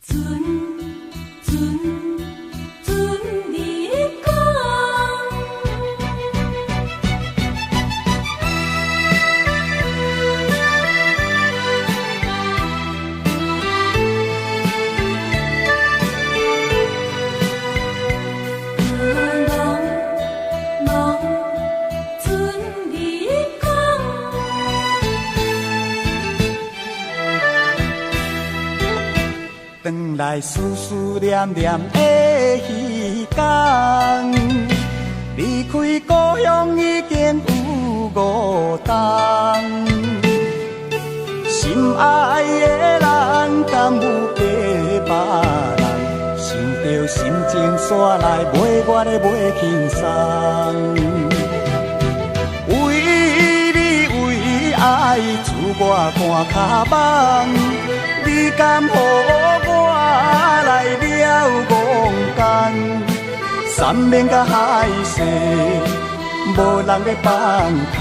船船船入港。茫茫船入港。转来思思念念的彼天，离开故乡已经有5冬，心爱的人敢有嫁别人？想著心情煞来袂我咧袂轻松。为你为爱，自我肝跤梦，你敢予我来了戆工？山盟甲海誓，无人咧放空。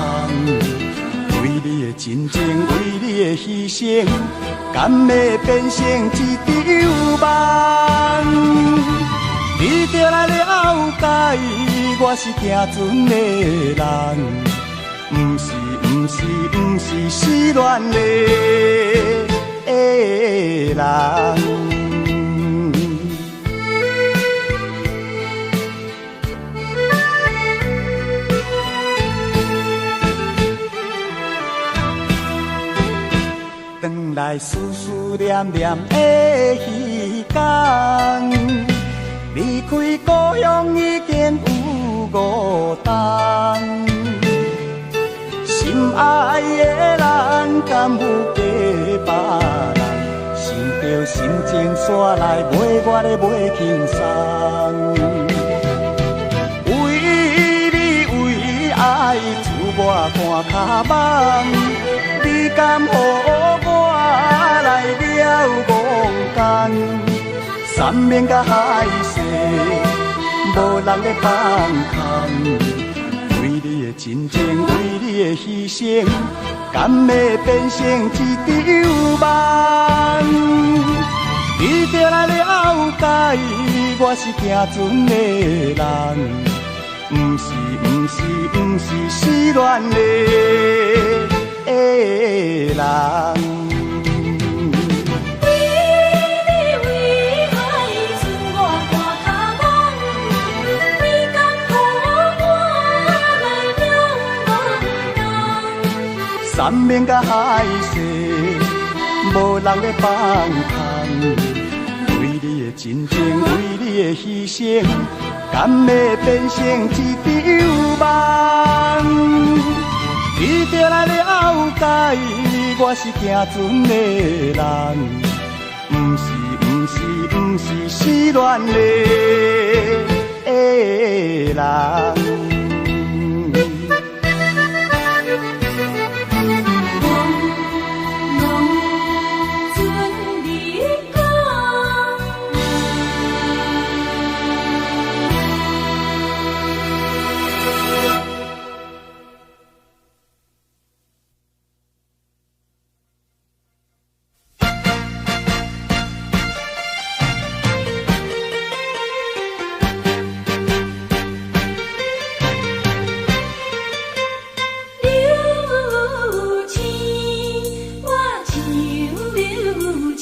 为你的真情，为你的牺牲，敢会变成一场梦？你著来了解，我是行船的人，毋是毋是毋是失恋的人。转来思思念念的彼天，离开故乡已经有5冬，心爱的人敢有嫁别人？想著心情煞来袂我咧袂轻松。为你为爱，自我肝跤梦，你敢予我来了戆工？山盟甲海誓，无人咧放空。为你的真情，为你的牺牲，敢会变成一场梦？你著来了解，我是行船的人，毋是毋是毋是失恋的人。为你为爱，剩我肝跤梦，你敢予我来了戆工？山盟甲海誓，无人咧放空。为你的真情，为你的牺牲，敢会变成一场梦？你著来了解，我是行船的人，毋是毋是毋是失恋的人。茫茫船入港。流星，我像流星。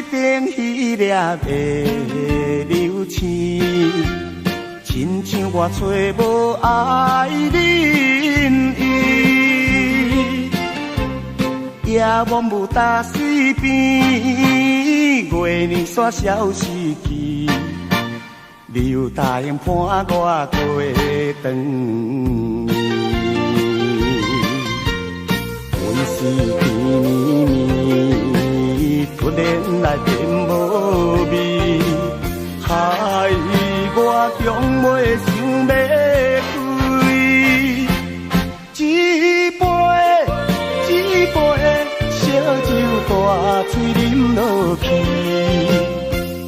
天顶彼粒的流星，亲像我找无爱人伊，夜望无搭水边，月暝煞消失去，你有答应伴我过长暝。阮是甜绵绵，突然来变无味，害我强袂想欲开。一杯一杯烧酒大喙饮落去，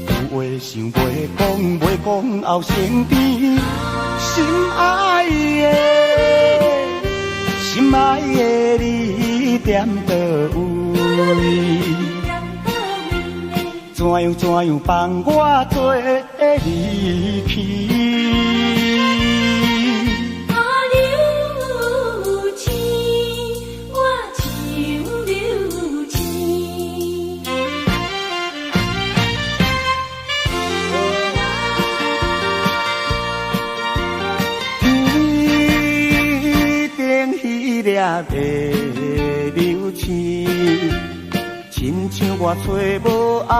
有话想袂講袂講後生甜，心愛的，心愛的你踮佗位？怎樣怎樣放我做離去？啊，流星，我像流星。天頂彼粒的流星，親像我揣無愛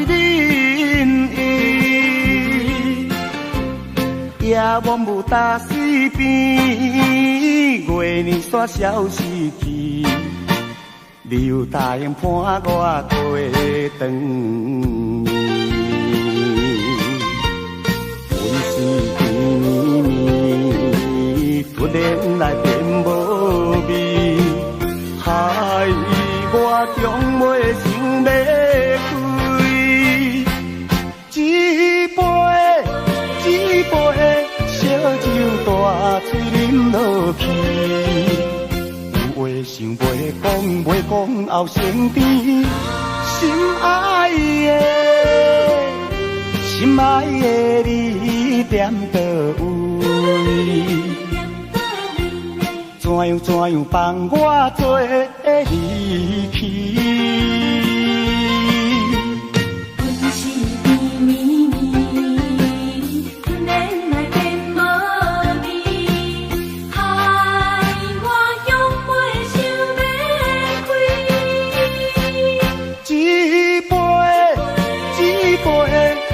人伊，夜望無搭四邊，月暝煞消失去，你有答應伴我過轉暝。阮是甜蜜蜜，突然來變無味，害我總袂想欲開。一杯一杯燒酒大喙啉落去，有話想袂講袂講後生甜，心愛的，心愛的你踮佗位？怎樣怎樣放我做離去？阮是甜蜜蜜，突然來變無味，害我總袂想欲開。一杯一杯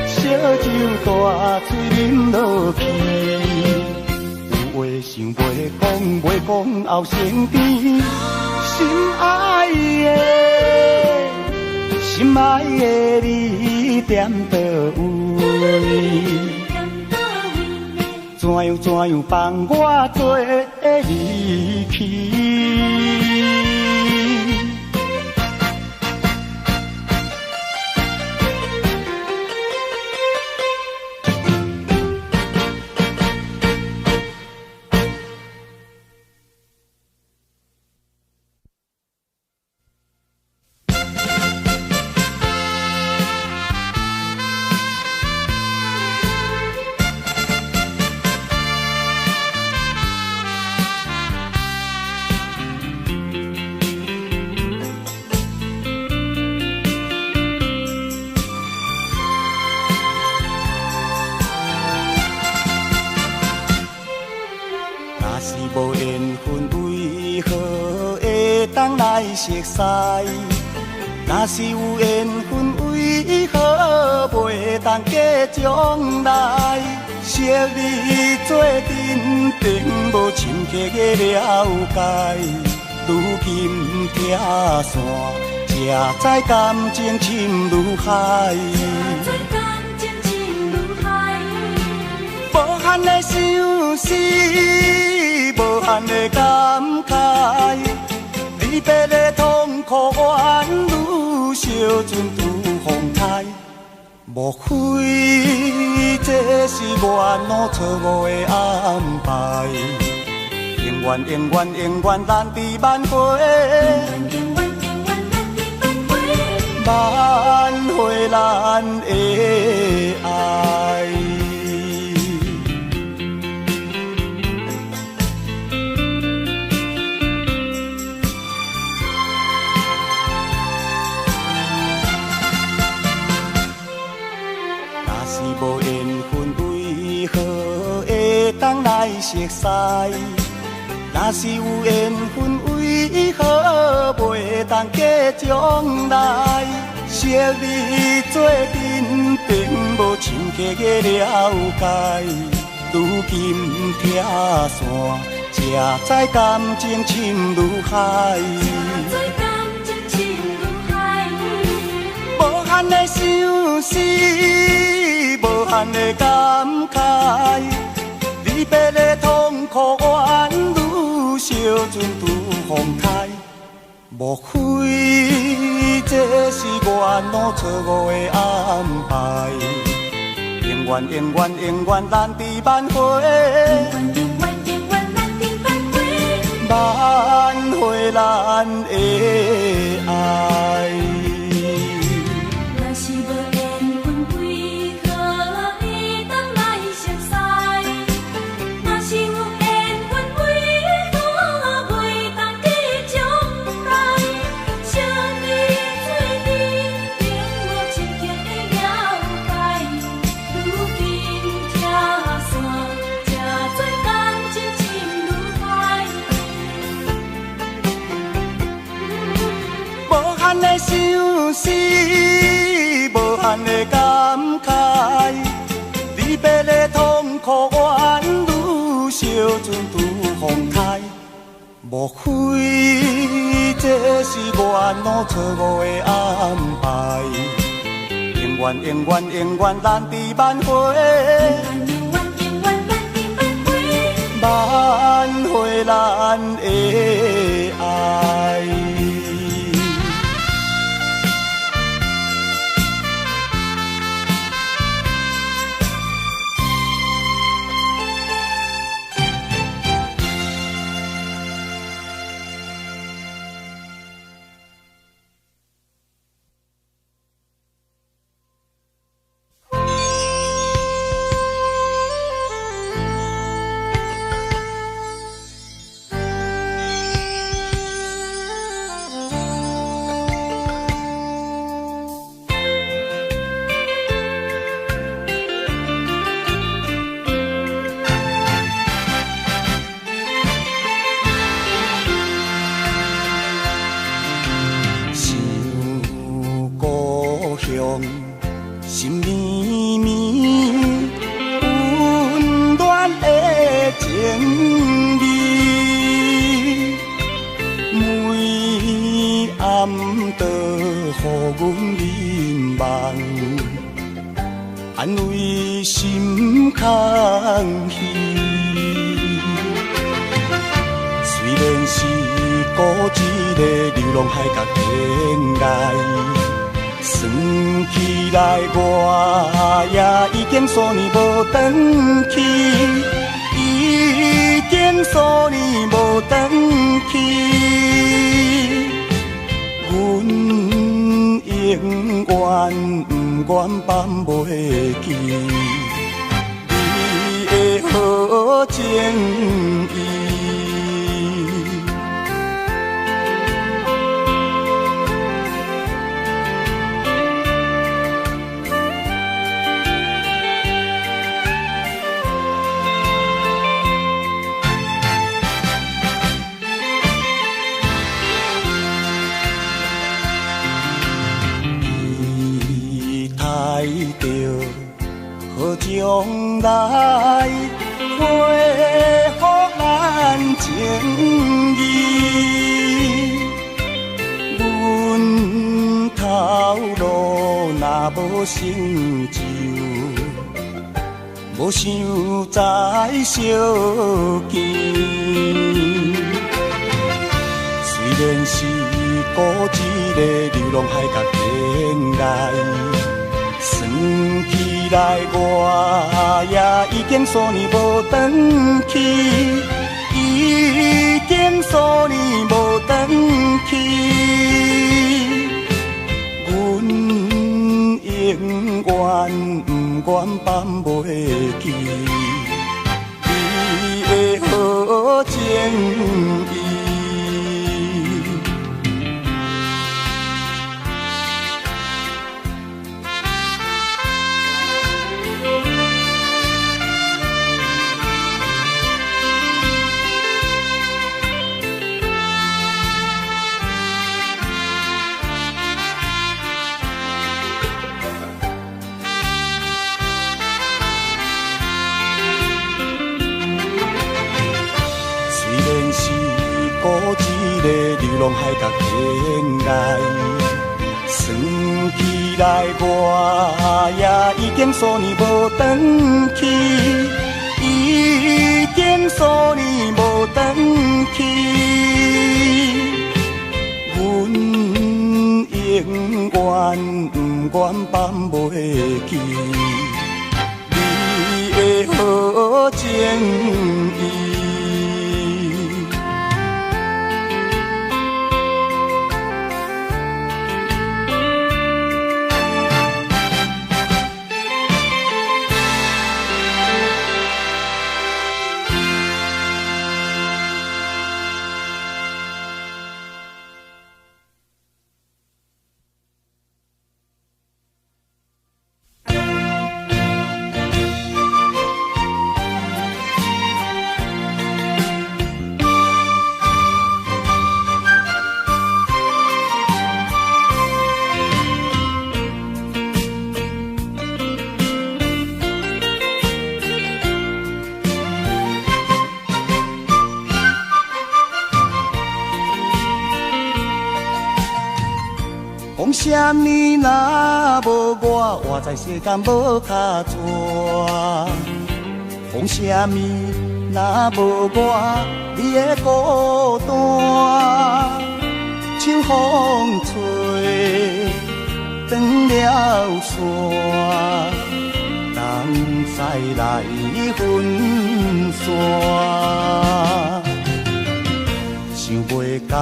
燒酒大喙啉落去，有話想袂講袂講後生甜，心愛的，心愛的你踮佗位？怎樣怎樣放我做離去？若是無緣分，為何會當來熟似？若是有緣分，為何袂當計將來？惜你做陣，並無深刻的了解。如今拆散，才知感情深如海。才知感情深如海。無限的相思，無限的感慨，離別的痛苦宛如燒盡拄風台。莫非這是緣路錯誤的安排？永遠永遠永遠難治挽回，永遠永遠難治挽回，挽回咱的愛。若是無緣分，為何會當來熟似？若是有緣分，為何袂當計將來？惜你做陣，並無深刻的了解。如今拆散，才知感情深如海。才知感情深如海。無限的相思，無限的感慨，離別的痛苦宛如燒盡拄風台。莫非這是緣路錯誤的安排？遠永遠永遠難治挽回，永遠永遠難治挽回，挽回咱的愛。若是無緣分，為何會當來熟似？若是有緣分，為何袂當繼續來？相依做陣，並無深刻的了解。如今拆散，才知感情深如海。無限的相思，無限的感慨，離別的痛苦宛如燒春拄風開。莫非這是緣路錯誤的安排？永遠永遠永遠難治挽回，永遠永遠難治挽回，挽回咱的愛。想故鄉，心綿綿，溫暖的情味。每暗都予阮眠夢，安慰心空虛。雖然是孤一个流浪海角天涯，算起來我也已經數年無轉去，已經數年無轉去。阮永遠不願放袂記你的好情意。期待著好將來恢復咱情誼，阮頭路若無成就，無想再相見。雖然是孤一个流浪海角天涯，算起來我也已經數年無轉去，已經數年無轉去。阮永遠不願放袂記你的好情意。雖然是孤一个流浪海角天涯，算起來我也已經數年無轉去，已經數年無轉去。阮永遠不願放袂記你好情意。讲啥物若无我，活在世间无跤纸。讲啥物若无我，你会孤单。像风吹断了线，东西来分散，想袂到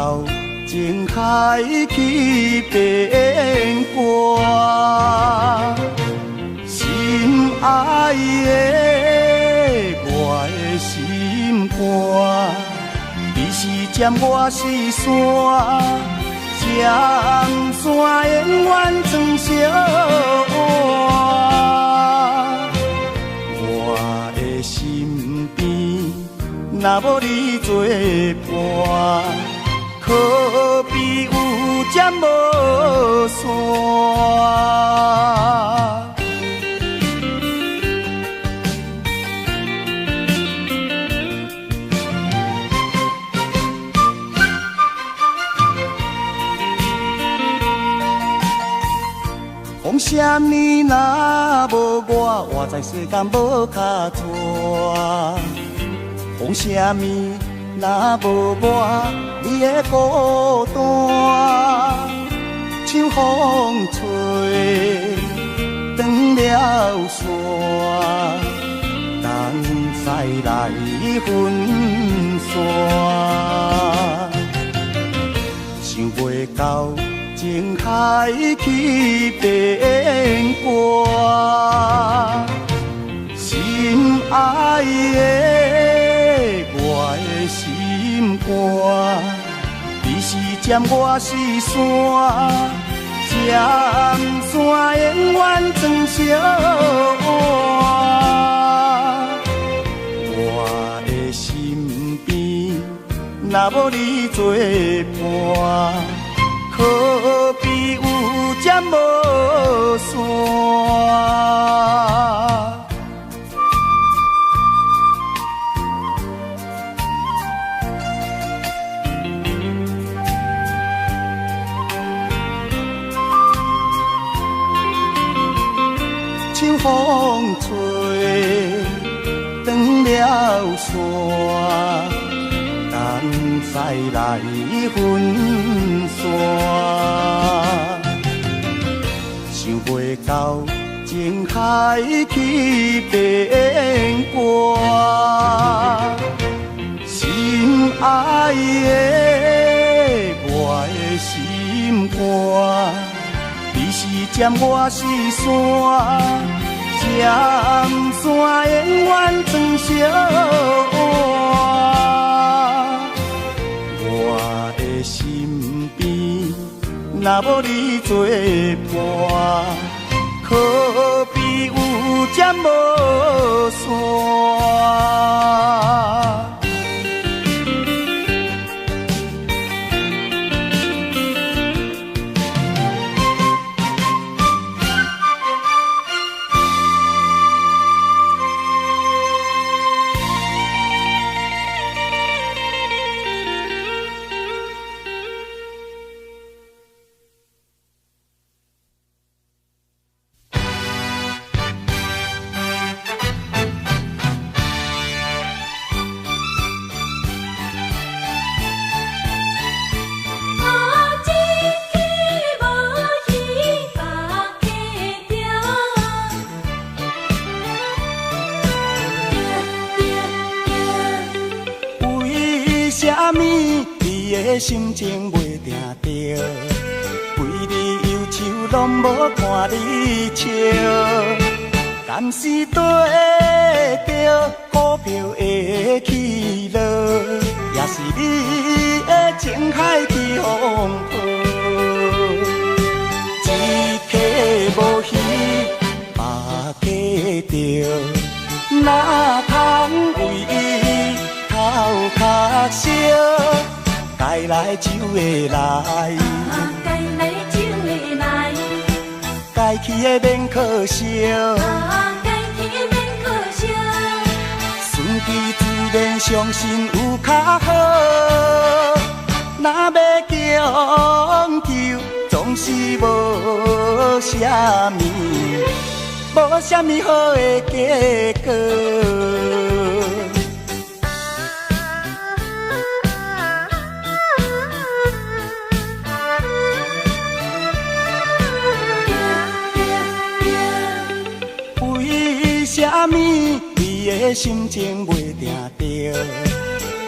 情海去变卦，心爱的我的心肝，你是针我是线，针线永远装相换。我的身边若无你作伴，可比有针无线。讲啥物若无我，活在世间无跤纸。讲啥物若无我，你会孤单。像风吹断了线，东西来分散，想袂到情海去变卦，心爱的我的心肝，你是针我是线，针线永远装相换。我的身边若无你作伴，可比有针无线。像风吹断了线，东西来分散，想袂到情海去变卦，心爱的我的心肝，你是针我是线，针线永远装相换。我的身边若无你作伴，可比有针无线。的心情袂定著，规日忧愁攏無看你笑，敢是對著股票的起落，也是你的情海起風波。一刻無魚，目加著，哪通為伊頭殼燒？該來就會來，該來就會來，該去的免可惜。該去的免可惜。順其自然，相信有較好。若欲強求，總是無啥物，無啥物好的結果。為啥物你的心情袂定著？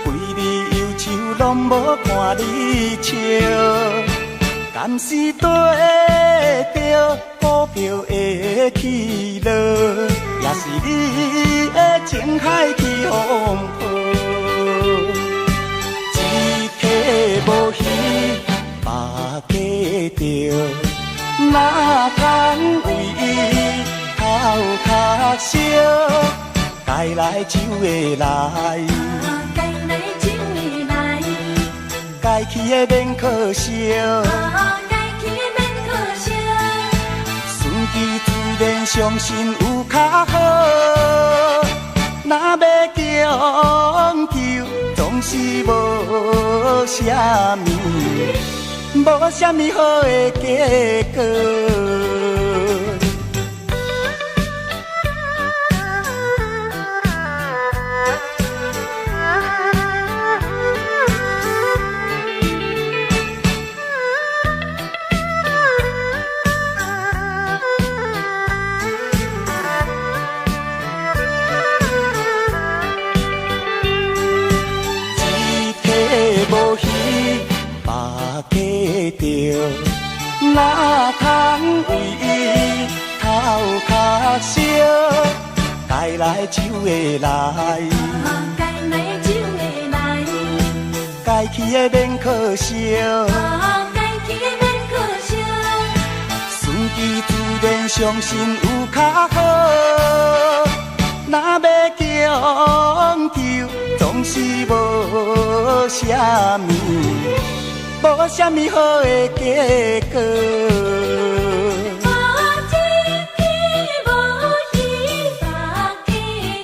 規日憂愁攏無看你笑，敢是對著股票的起落，也是你的情海起風波。一刻無魚，目加著，哪通為伊頭殼燒？該來就會來，該來就會來，該去的免可惜。該去的免可惜。順其自然，相信有較好。若欲強求，總是無啥物，無啥物好的結果。一刻無魚，目加著，哪通為伊頭殼燒？該來就會來，該來就會來，該去的免可惜。該去的免可惜。順其自然，相信有較好。若欲強求，總是無啥物，無啥物好的結果。一刻無魚，目加著。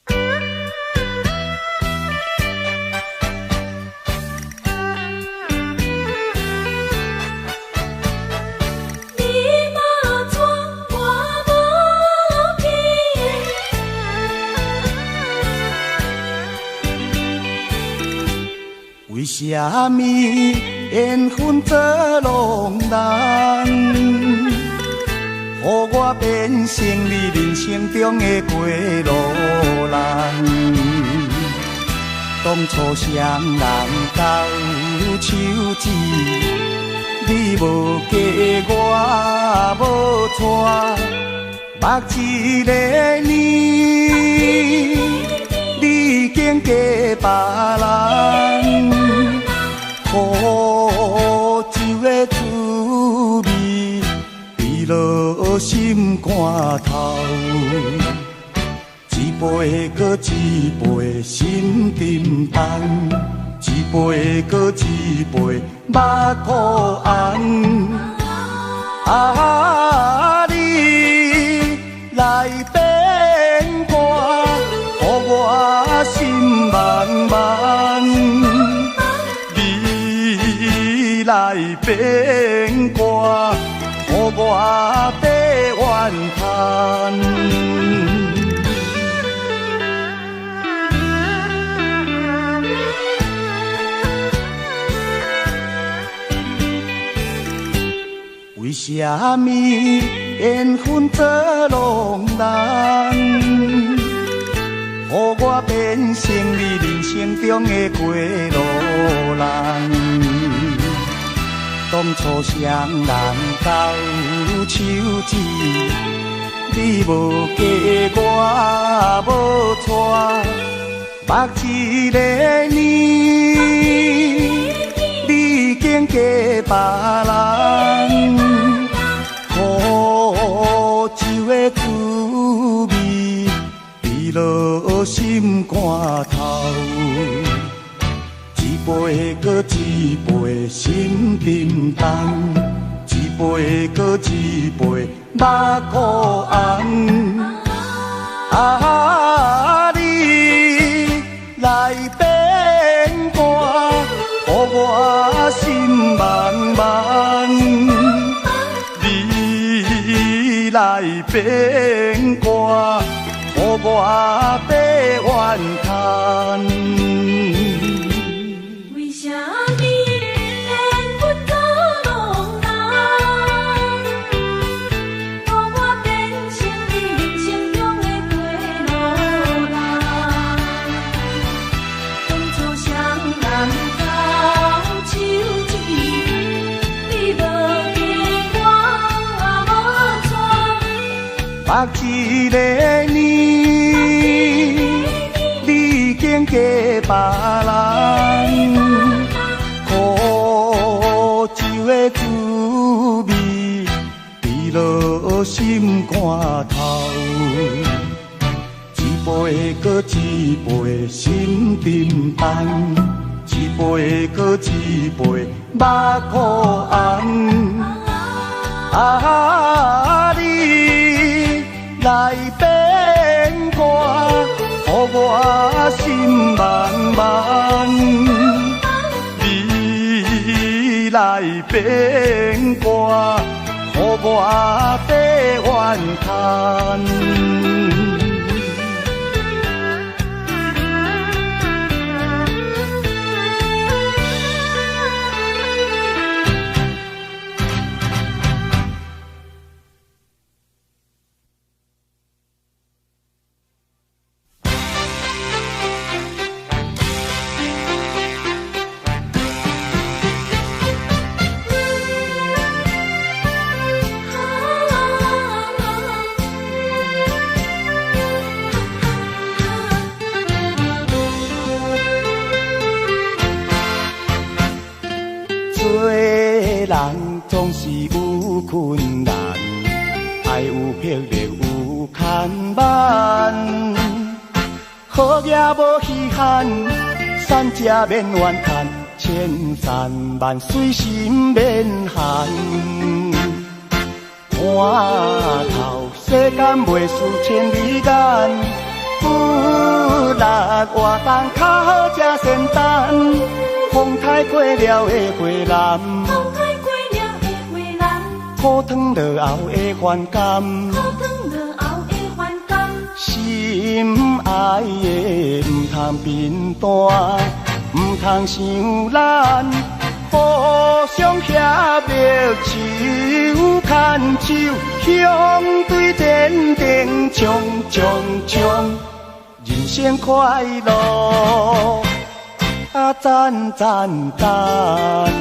對對對。你無娶我無去。為啥物緣分做浪人，予我變成你人生中的過路人？當初雙人交手指，你無嫁我無娶，目一个年，你已經嫁別人。苦酒的滋味，甜落心肝頭。一杯閣一杯心沉重，一杯閣一杯目眶紅。啊，你來變卦，予我心茫茫。你來變卦，予我白怨叹。啥物缘分做浪人，予我变成你人生中的过路人。當初雙人交手指，你無嫁我無娶，目一个年，你已經嫁別人。苦酒的滋味，甜落心肝頭。一杯閣一杯心沉重，一杯閣一杯目眶紅。啊，你來變卦，予我心茫茫。你來變卦，予我地怨嘆。為啥物緣分做浪人，予我變成你人生中的過路人？當初雙人交手指，你無嫁我無娶。目一个年，你已經嫁別人。苦酒的滋味，甜落心肝頭。一杯閣一杯心沉重，一杯閣一杯目眶紅。啊，你來變卦，予我心茫茫。你來變卦，予我地怨嘆。做人總是有困難，愛有魄力有牽絆。好業無稀罕，善者免怨嘆，千山萬水心免寒。看透世間袂輸千里眼，努力活動較好才仙丹。風颱過了會回南，風颱過了會回南，苦湯落後會還甘，苦湯落後會還甘。心愛的毋通貧惰，毋通傷難，互相協力手牽手，向對前程衝衝衝，人生快樂。啊，讚讚讚！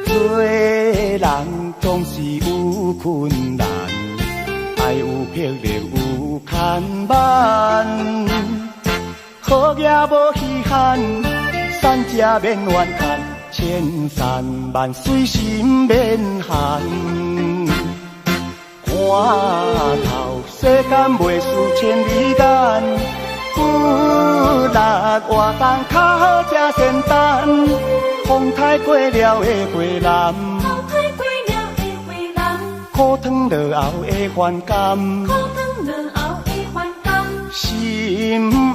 做人總是有困難，愛有魄力有牽絆。好業無稀罕，善者免怨嘆。千山萬水心免寒。看透世間袂輸千里眼，努力活動較好才仙丹。風颱過了會回南，風颱過了會回南，苦湯落後會還甘，苦湯落後會還甘。心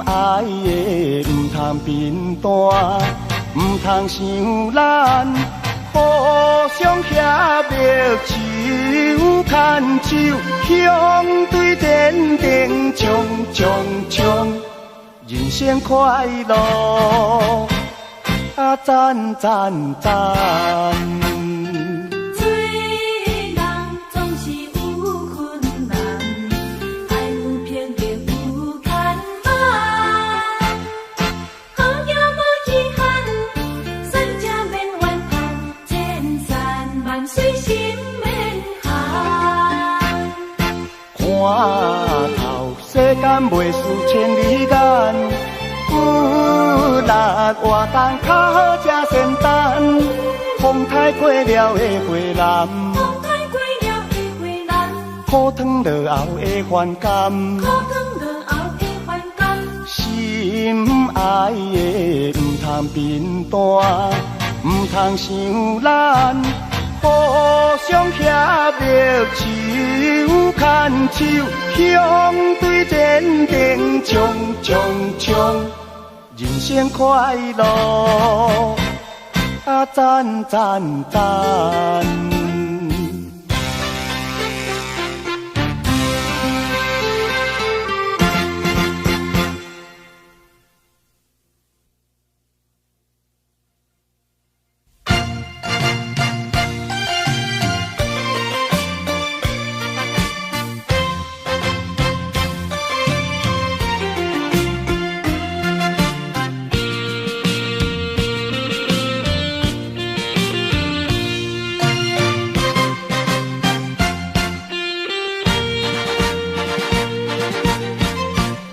愛的毋通貧惰，毋通傷難，互互相協力手牽手，向對前程衝衝衝，人生快樂啊讚讚讚。做人總是有困難，愛有魄力有牽挽。好囝無稀罕，善者免怨嘆，千山萬水心免寒。看透世間袂輸千里眼，努力活動較好才仙丹。風颱過了會回南，風颱過了會回南，苦湯落後會還甘。苦湯落後會還甘。心愛的毋通貧惰，毋通傷懶，互相協力手牽手，向對前程衝衝衝，人生快樂啊讚讚讚。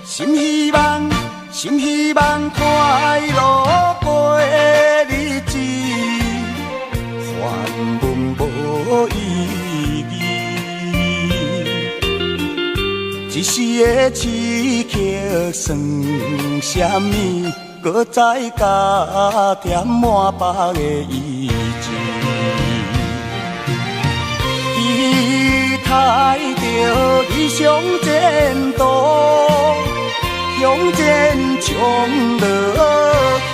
心希望，心希望快樂過日子，煩悶無意義。一時的刺激算啥物？閣再加添滿腹的意志。期待著理想前途，向前衝落去，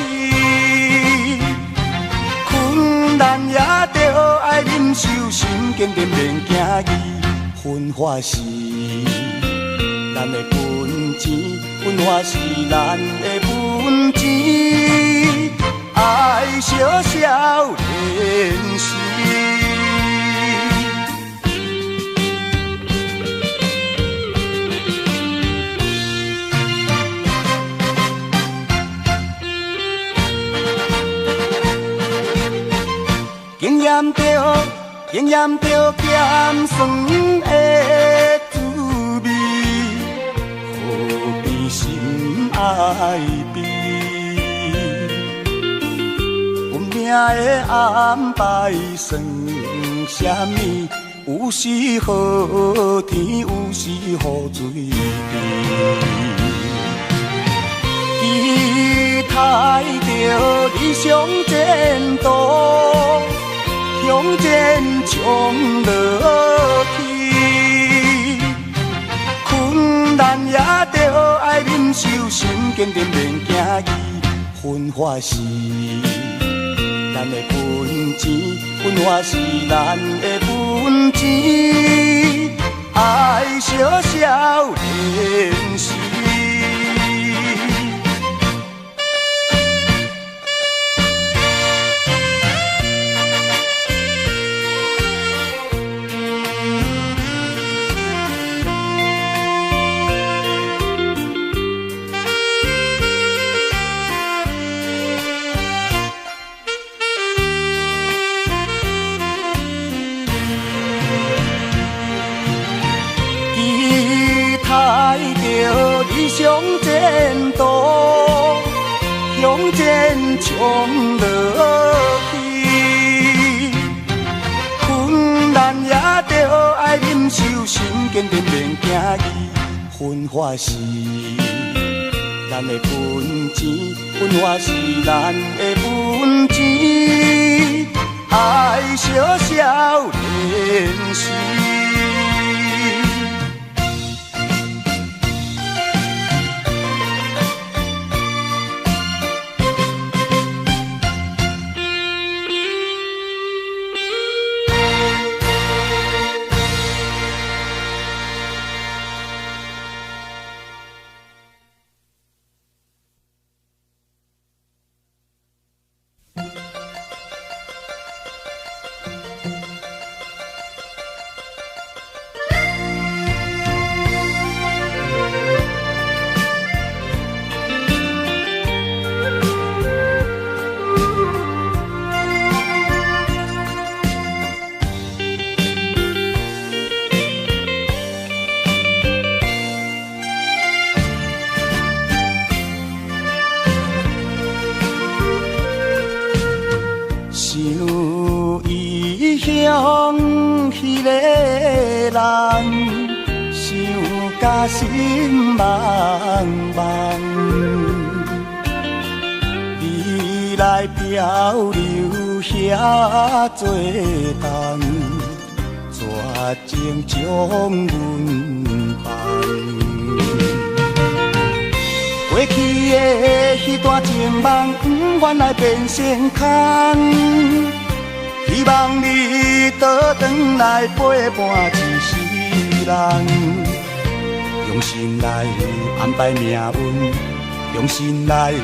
困難也著愛忍受，心堅定免驚疑。奮發是咱的本錢，奮發是咱的本錢，愛惜少年時。經驗著，經驗著鹹酸的滋味，何必心愛悲？運命的安排算啥物？有時雨天，有時雨水甜。期待著理想前途，向前衝落去，困難也著愛忍受，心堅定免驚疑。奮發是咱的本錢，奮發是咱的本錢，愛惜少年時。期待著理想前途，向前衝落去，困難也著愛忍受，心堅定免驚疑。奮發是咱的本錢，奮發是咱的本錢，愛惜少年時。将彼个人想甲心茫茫。你来漂流遐多冬，绝情将阮放。过去的彼段情梦，不愿来变成空。希望你倒转来陪伴一世人，用心来安排命运，用心来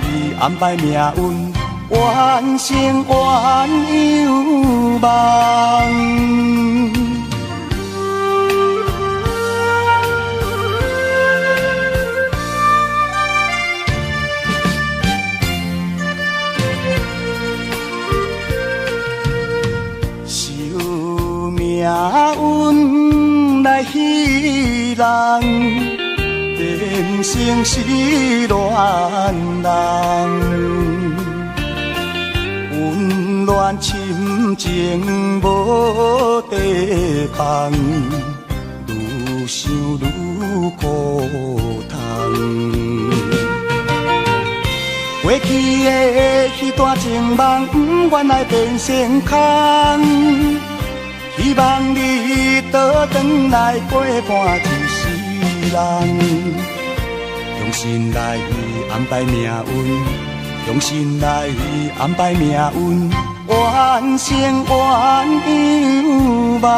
安排命运，完成鸳鸯梦。命运来戏人，变成失恋人，温暖深情无地放，愈想愈苦痛。过去的彼段情梦，不愿来变成空。希望你倒转来陪伴一世人，用心来安排命运，用心来安排命运，完成鸳鸯梦。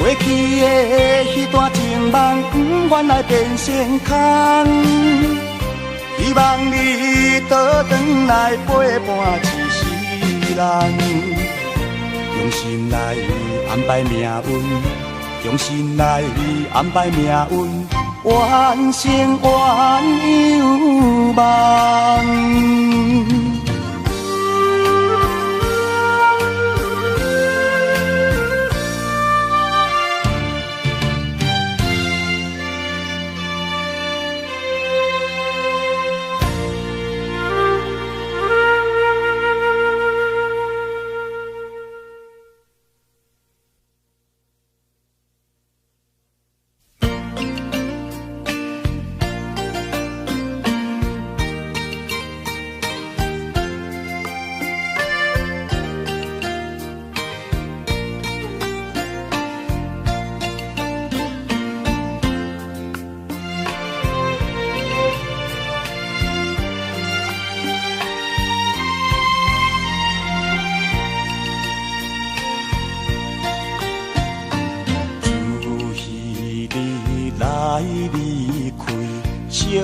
过去的彼段情梦，不愿来变成空。希望你倒转来陪伴一世人，用心来安排命运，用心来安排命运，完成鸳鸯梦。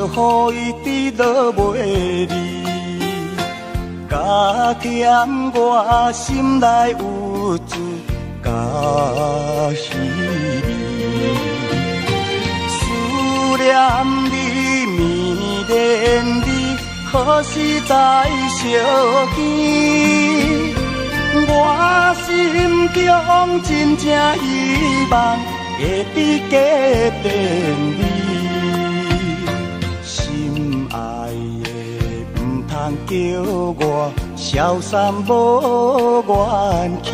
雨一直落袂离，加添我心内郁卒佮稀微。思念你，迷恋你，何时再相见？我心中真正希望会伫隔壁你。叫我消散无怨气，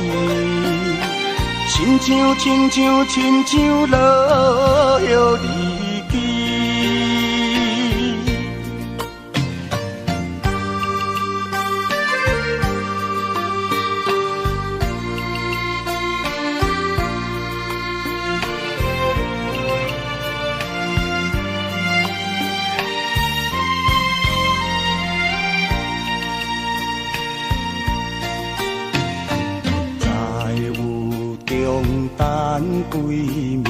亲像亲像亲像落叶离枝。等归暝，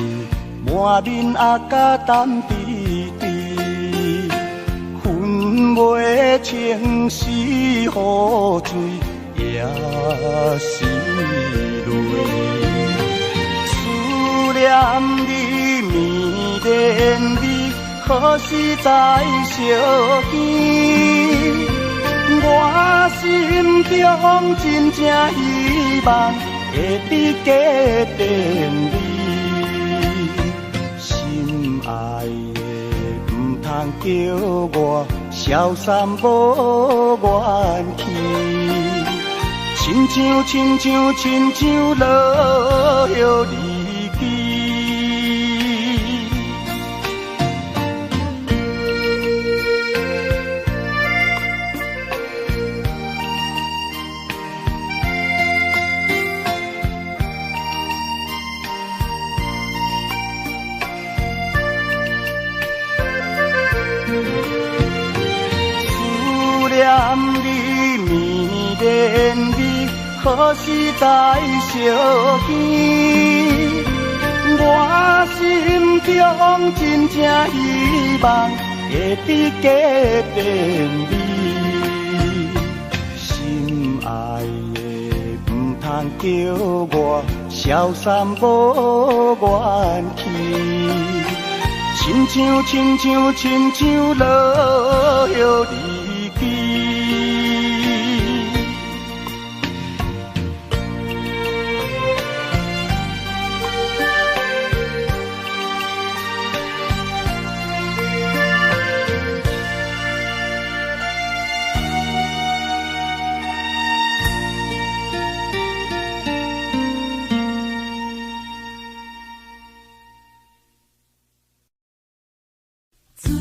满面阿甲淡滴滴，分袂清是雨水，也是泪。思念你，迷何時再相見？我心中真正希望會佇隔電你，心愛的，毋通叫我消散無元氣，親像親像親像落葉離奇。思念你，迷恋你，何時再相見？我心中真正希望會佇隔電你，心愛的，毋通叫我消散無元氣，親像親像親像落葉離奇。船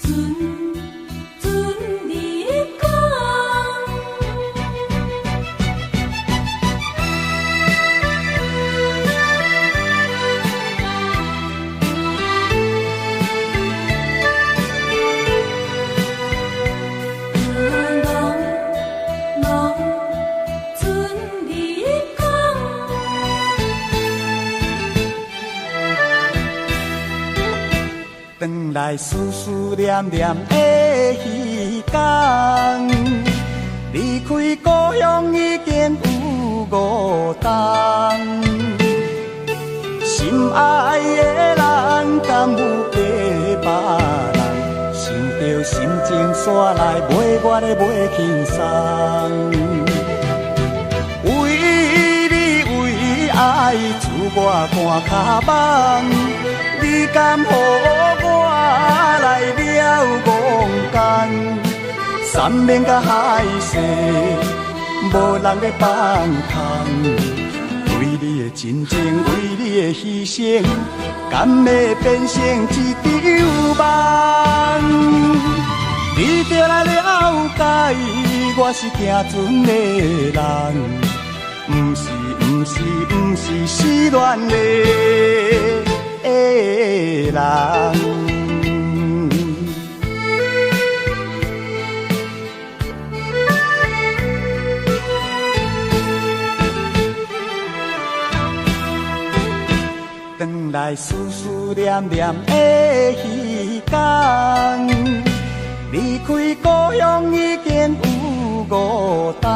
船船入港。浪浪船入港。转來思思念念的彼天，離開故鄉已經有5冬，心愛的人敢有記別人？想著心情煞來袂我咧袂輕鬆。為你為愛自我肝跤網，你敢予我來了戇干？山盟佮海誓，無人咧放空。為你的真情，為你的犧牲，敢會變成一場夢？你著來了解，我是行船的人，毋是毋是毋是失戀的人。转來思思念念的彼天，離開故鄉已經有5冬，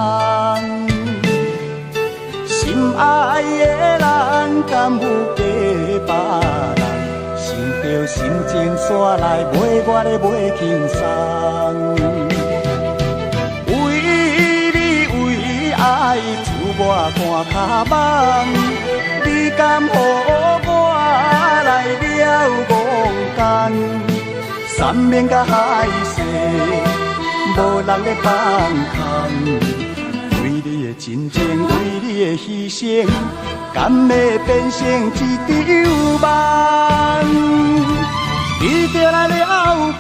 心愛的人敢有記別人？想著心情煞來袂我咧袂輕鬆。為你為愛自我肝跤網，你敢予我來了戇干？山盟佮海誓，無人咧放空。為你的真情，為你的犧牲，敢會變成一場夢？你著來了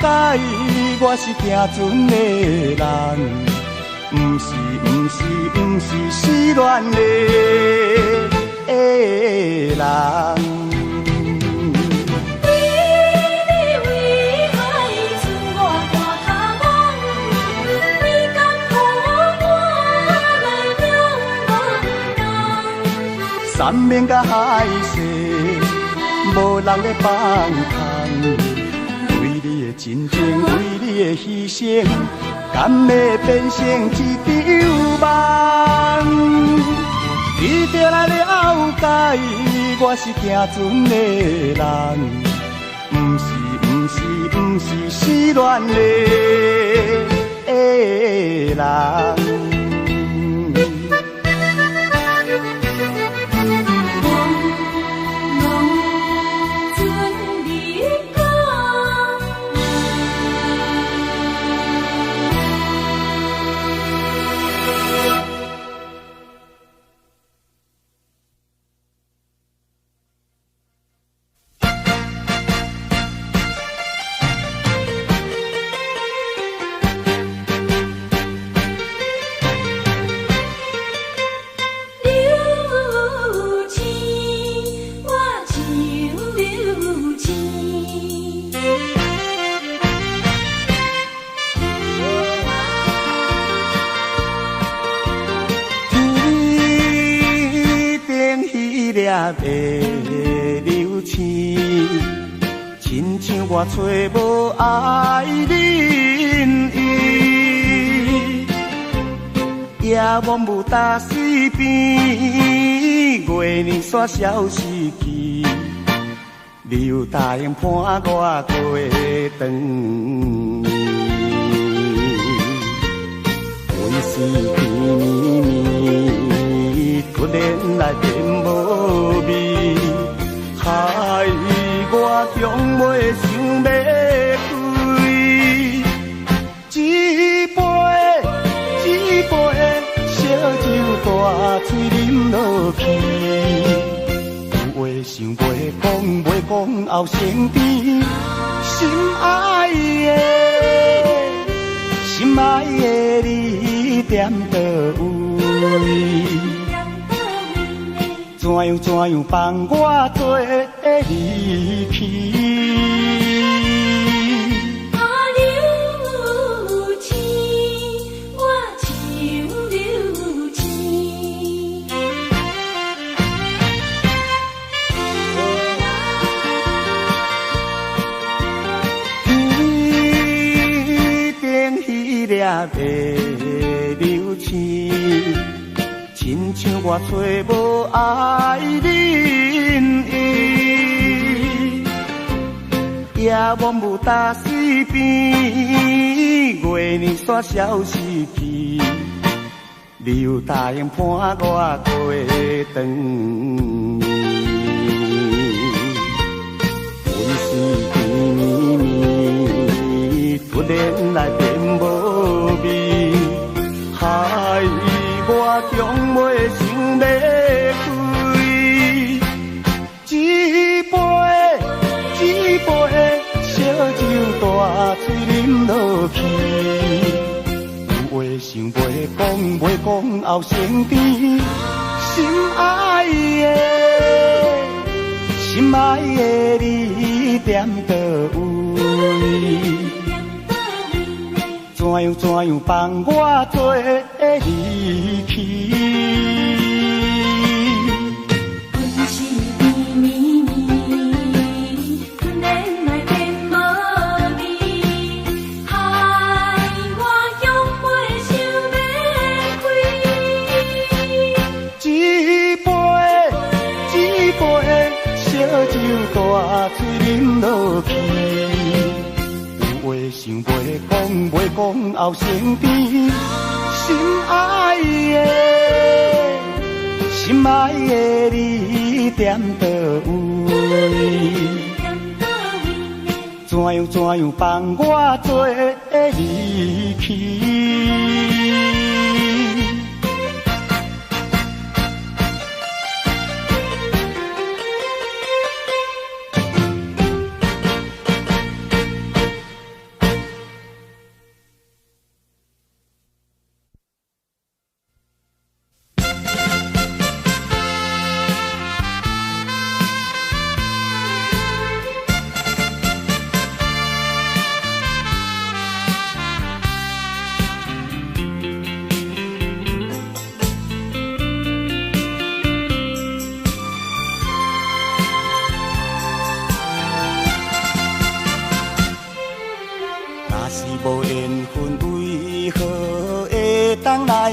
解，我是行船的人，毋是毋是毋是失戀的人。為你為愛剩我肝跤網，你敢予我來了戇干？山盟佮海誓，無人咧放空。為你的真情，為你的犧牲，敢會變成一場夢？你著來了解，我是行船的人，毋是毋是是毋是失恋的人？的流星，亲像我找无爱人伊，夜梦无搭水边，月娘煞消失去，你有答应伴我过长年，规时甜绵绵，突然来变无味，害我强袂想欲开。一杯一杯烧酒大喙饮落去，有话想袂讲，袂讲后成甜。心爱的，心爱的你踮佗位？怎样怎样放我做离去？啊，流星，我像流星。天顶彼粒的流星，亲像我找无爱人伊，夜梦无搭水边，月娘煞消失去，你有答应伴我过长年，阮是甜绵绵，突然来变无味，害我强袂想欲开。一杯一杯烧酒大喙饮落去，有话想袂讲，袂讲后成甜。心爱的，心爱的你踮佗位？怎样怎样放我做离去？阮是甜绵绵，突然来变无味，害我强袂想欲开。一杯一杯烧酒大喙饮落去，有话想袂讲，袂讲后成甜。心爱的，心爱的你踮佗位？怎样怎样放我做离去？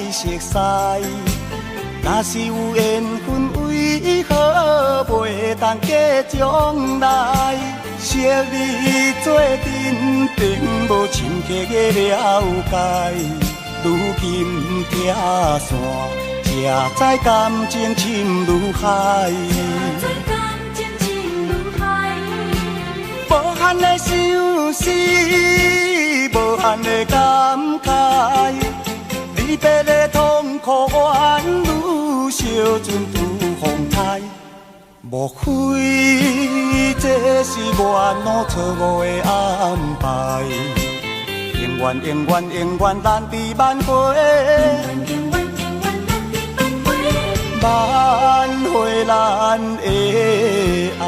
熟似，若是有缘分，为何袂当计将来？是惜你做阵，并无深刻的了解。如今拆散，才知感情深如海。无限的相思，无限的感慨，离别的痛苦宛如烧阵拄风台。莫非这是缘路错误的安排？永远永远永远难治挽回，挽回咱的爱。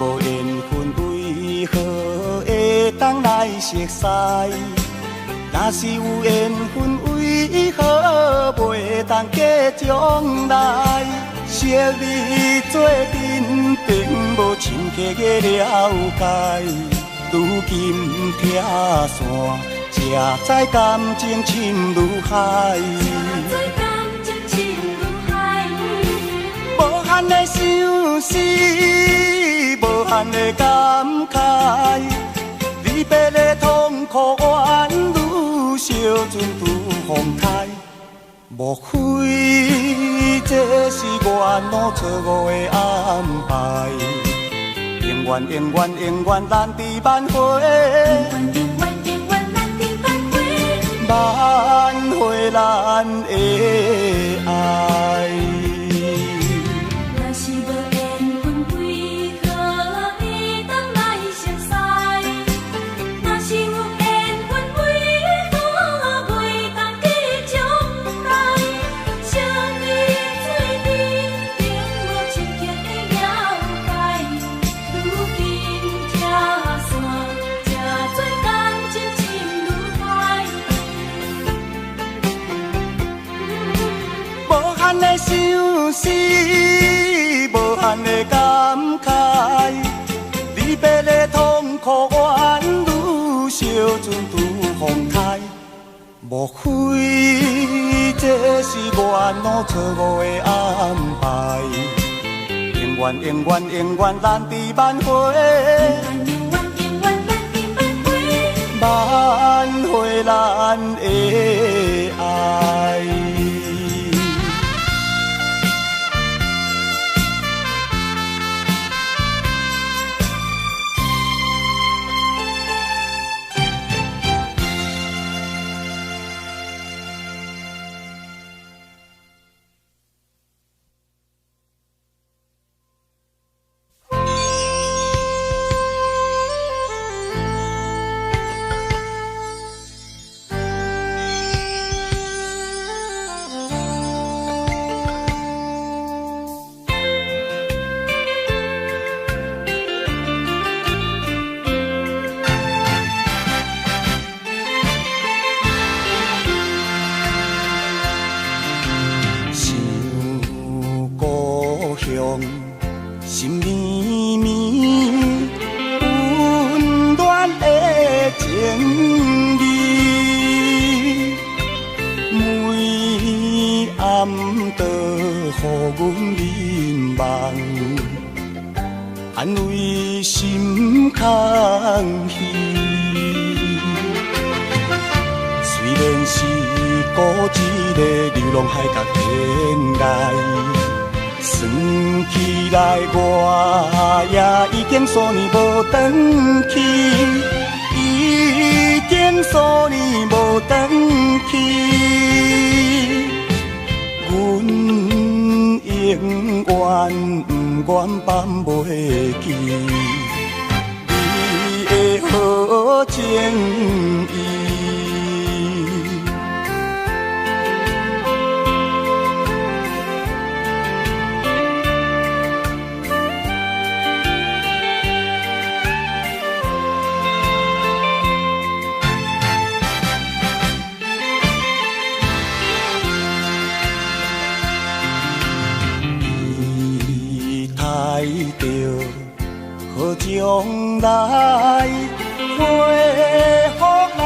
无缘分，为何会当来熟似？若是有缘分，为何袂当计将来？惜你做阵，并无深刻的了解。如今拆散，才知感情深如海。无限的相思，无限的感慨，离别的痛苦宛如烧阵拄风台。莫非这是缘路错误的安排？永远永远永远难治挽回，挽回咱的爱。相思，无限的感慨，离别的痛苦宛如烧阵拄风台。莫非这是缘路错误的安排？永远永远永远难治挽回，挽回咱的爱。心绵绵，温暖的情味，每暗都予阮眠梦，安慰心空虚。虽然是孤一个流浪海角天涯。算起来，我也已经数年无转去，已经数年无转去。阮永远不愿放袂记你的好情意。着好予將來恢復咱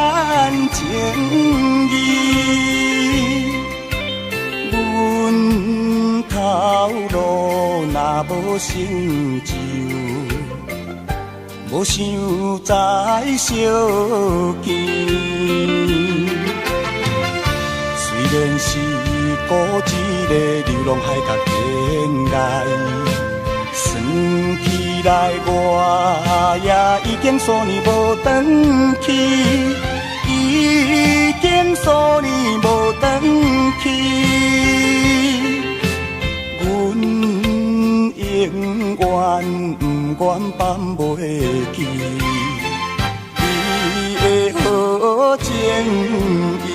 情誼。阮頭路若無成就，無想再相見。雖然是孤一个流浪海角天涯，算起來我也已經數年無轉去，已經數年無轉去。阮永遠不願放袂記你的好情意。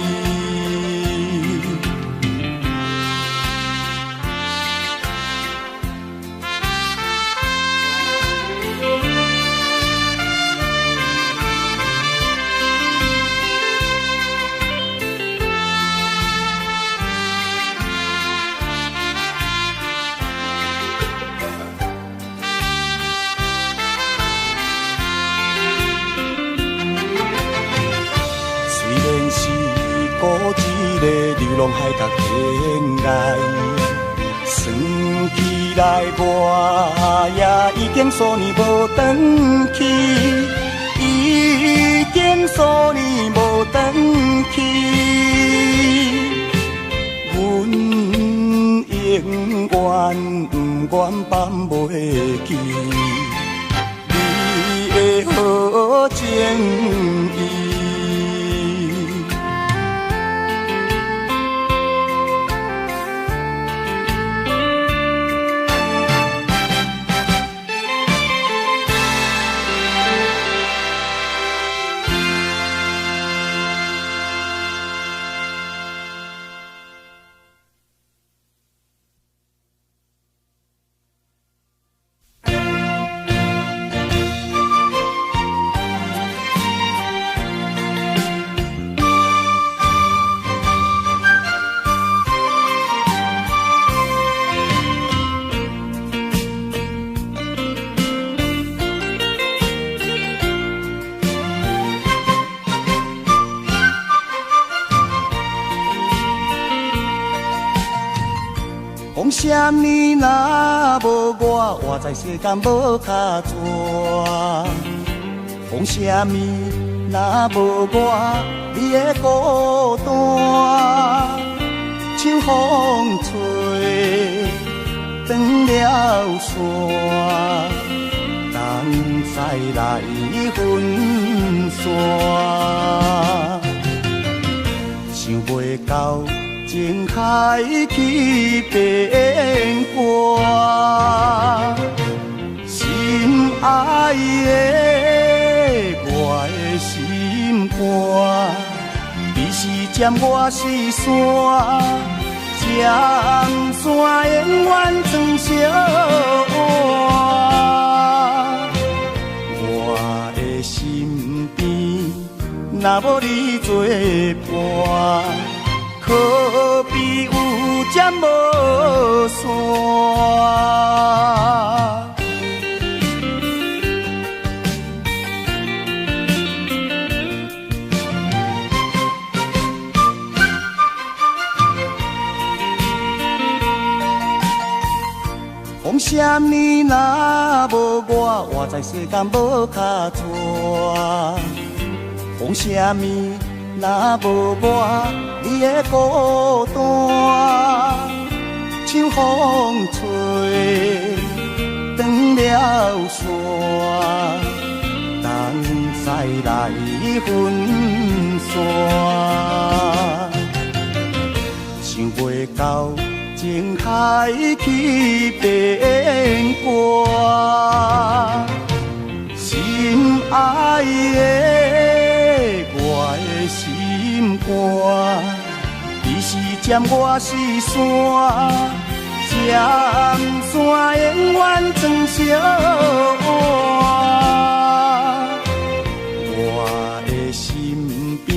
一个流浪海角天涯，算起來我也已經數年無轉去，已經數年無轉去。阮永遠不願放袂記你的好情意。講啥物若無我，活在世間無跤紙。講啥物若無我，你會孤單。像風吹斷了線，人再來分散。想袂到情海起變卦，心愛的我的心肝，你是針我是線，針線永遠装相换。我的身邊若無你作伴，可比有針無線。講啥物若無我，活在世間無跤紙。講啥物若無我，你會孤單。像風吹斷了線，人再來分散。想袂到情海起變卦，心愛的我的心肝，你是針我是線，針線永遠装相换。我的身邊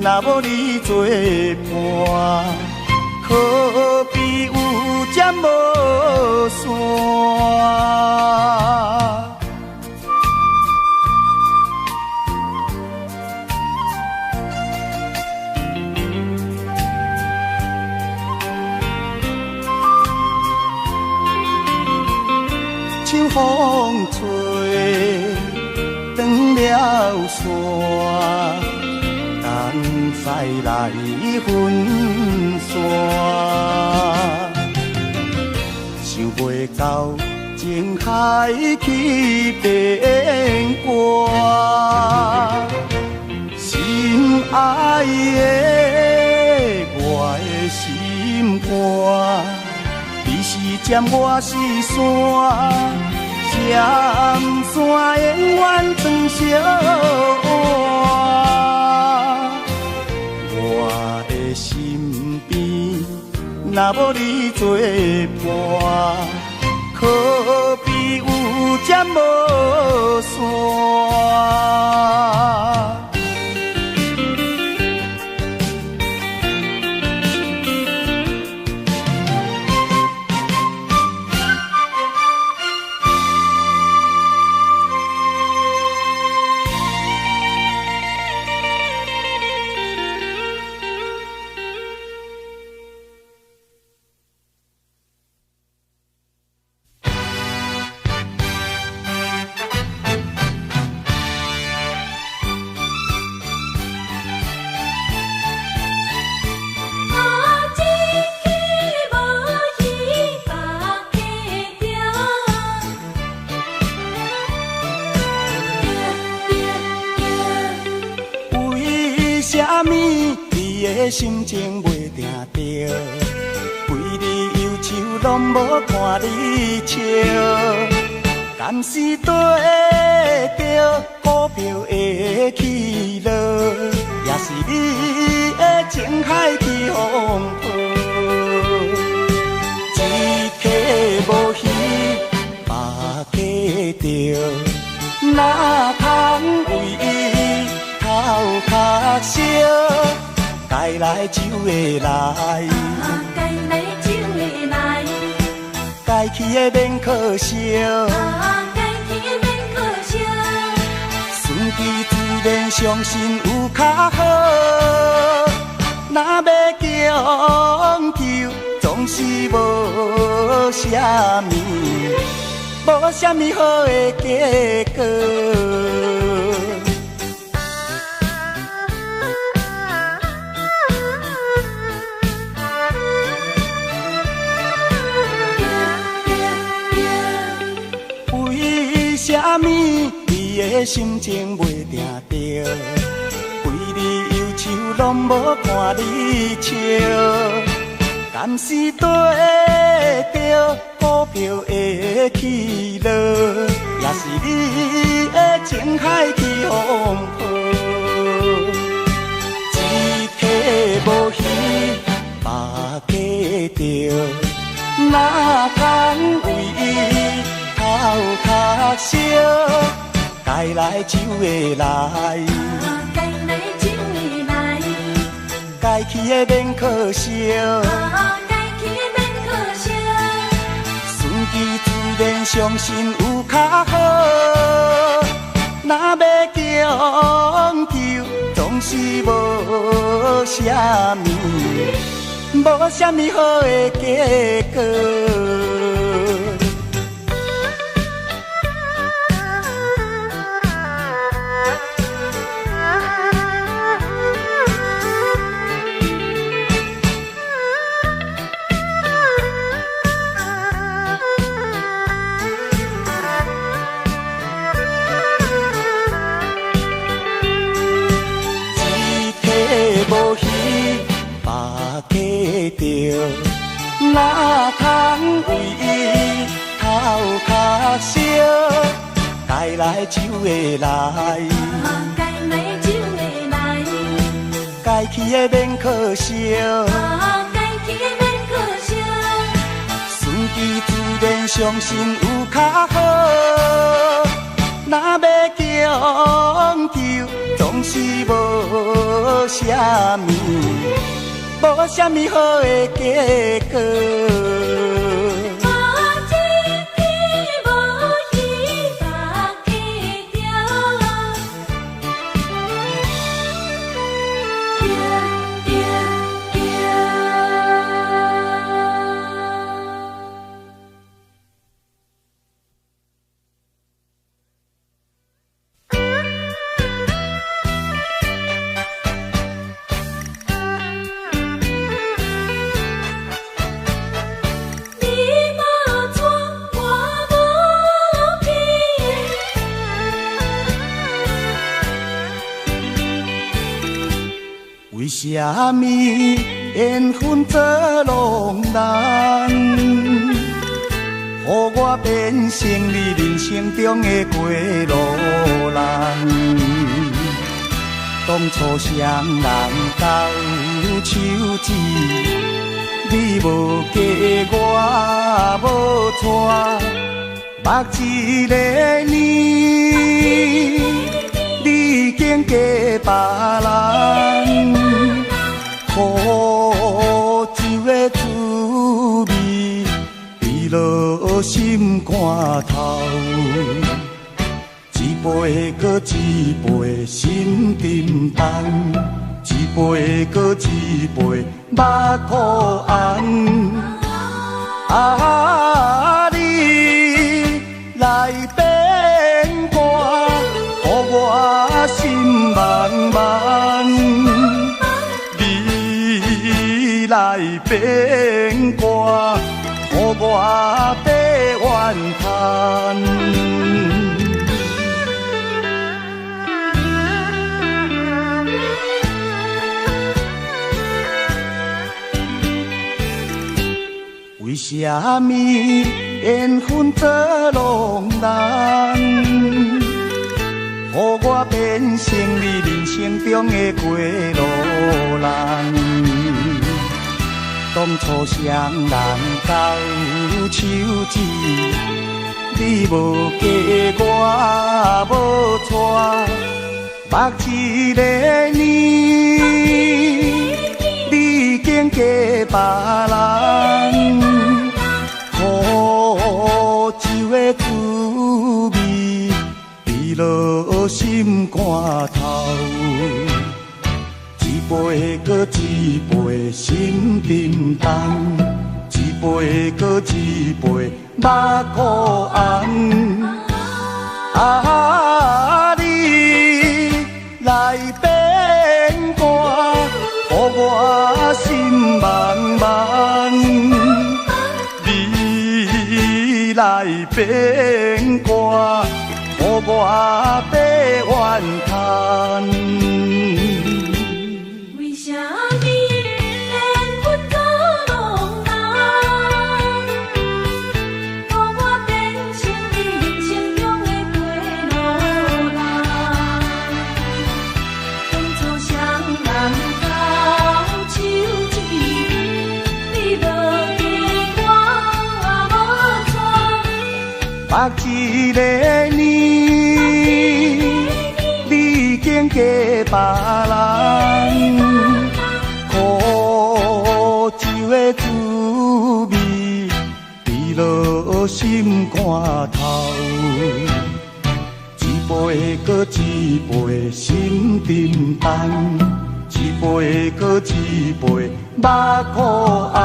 若無你作伴，可比有針無線。像風吹，斷了線，東西來分散。想袂到情海起變卦，心愛的我的心肝，你是針，我是線，針線永遠長相偎。我的身邊，若無你作伴，可比有針無線。心情袂定著，規日憂愁攏無看你笑，敢是對著股票的起落，也是你的情海起風波。一刻無魚，別家著，哪通為伊頭殼燒？該來就會來，該來就會來，該去的免可惜，該去的免可惜。順其自然，相信有較好。若欲強求，總是無啥物，無啥物好的結果。为啥物你的心情袂定著？规日忧愁攏無看你笑，敢是對著股票的起落，也是你的情海起風波。一刻無魚，別家著，哪通為伊頭殼燒？該來就會來，該來就會來，該去的免可惜，該去的免可惜。順其自然，相信有較好。若欲強求，總是無啥物，無啥物好的結果。無魚，別家著，哪通為伊頭殼燒？該來就會來，該來就會來，該去的免可惜，該去的免可惜。順其自然，相信有較好。若欲強求，總是無啥物，無啥物好的結果。我一刻無魚，別家著。啥物缘分做浪人，予我变成你人生中的过路人？當初雙人交手指，你無嫁我無娶，目一个年，你已經嫁別人，苦酒的滋味，甜落心肝頭。一杯閣一杯心沉重，一杯閣一杯目眶紅。啊，你來變卦，予我心茫茫。你來變卦，予我白怨嘆。為啥物緣分做浪人，予我變成你人生中的過路人？當初雙人交手指，你無嫁我無娶，目一个年，你已經嫁別人，苦酒的滋味，甜落心肝頭。一杯閣一杯心沉重，一杯閣一杯目眶紅。啊，你來變卦，予我心茫茫。你來變卦，予我白怨嘆。為啥物緣分做浪人，予我變成你人生中的過路人？當初雙人交手指，你無嫁我無娶，目一个年，你已經嫁別人，苦酒的滋味，甜落心肝頭。一杯閣一杯心沉重，一杯閣一杯目眶紅。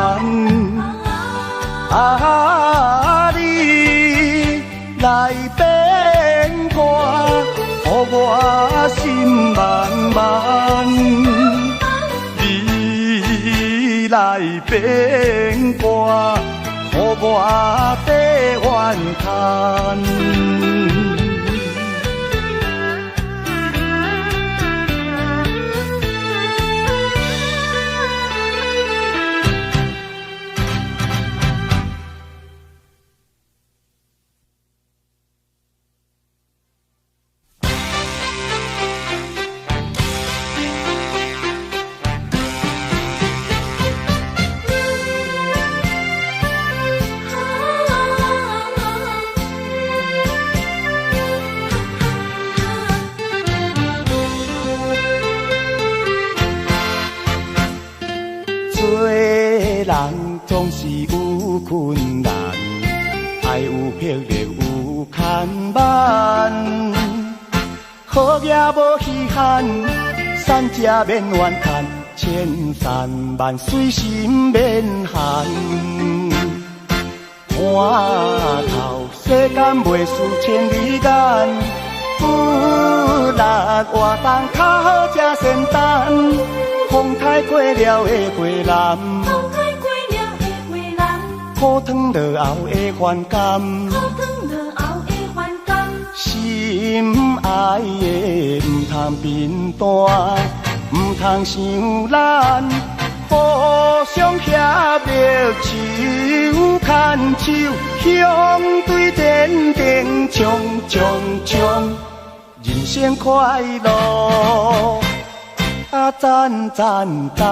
啊，你來變卦，予我心茫茫。你來變卦，予我白怨嘆。做人總是有困難，愛有魄力有牽絆。好業無稀罕，善者免怨嘆，千山萬水心免寒。看透世間袂輸千里眼，努力活動較好才仙丹。風颱過了會回南，風颱過了會回南，苦湯落後會還甘，苦湯落後會還甘。心愛的毋通貧惰，毋通伤难，互相协力手牵手，相对前程冲冲冲，人生快乐啊赞赞赞！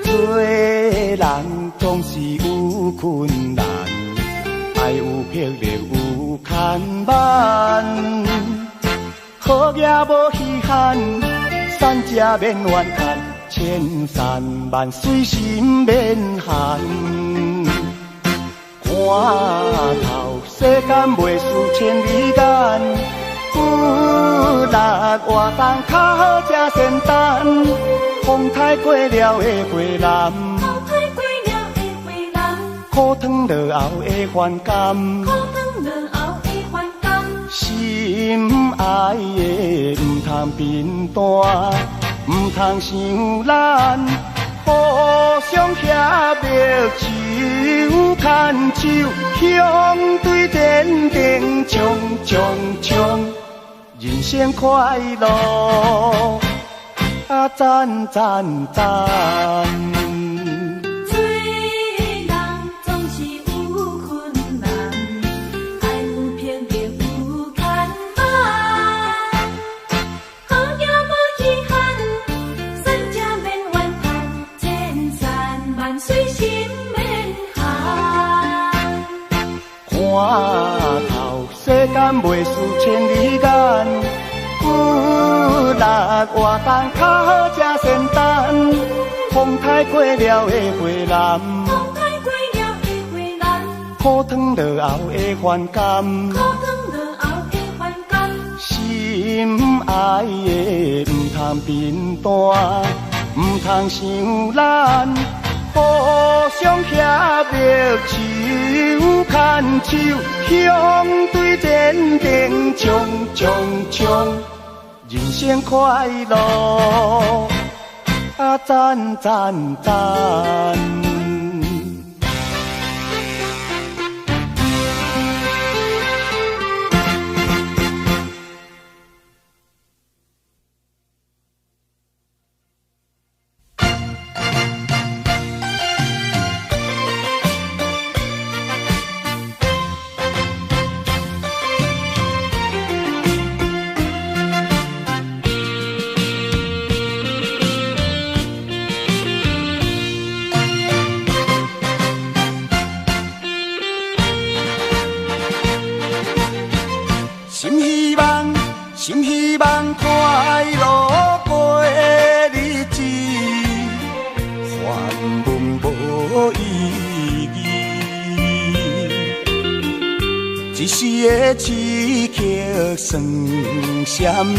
做人总是有困难，爱有魄力有牵绊，好业无稀罕，善者免怨叹，千山万水心免寒。看透世间袂输千里眼，努力活动较好才仙丹。风台过了会回南，风台过了会回南，苦汤落后会还甘，苦汤落后会还甘。心爱的毋通贫惰，毋通伤难，互相协力手牵手，相对前程冲冲冲，人生快乐啊赞赞赞！做人总是有困难，爱有魄力有牵绊，好业无稀罕，善者免怨叹，千山万水心免寒。看透世间袂输千里眼，努力活动较好才仙丹。风台过了会回南，风台过了会回南，苦汤落后会还甘，苦汤落后会还甘。心爱的毋通贫惰，毋通伤难，互相协力手牵手，相对前程冲冲冲，人生快乐啊赞赞赞！心希望，心希望快乐过日子，烦闷无意义。一时的刺激算啥物？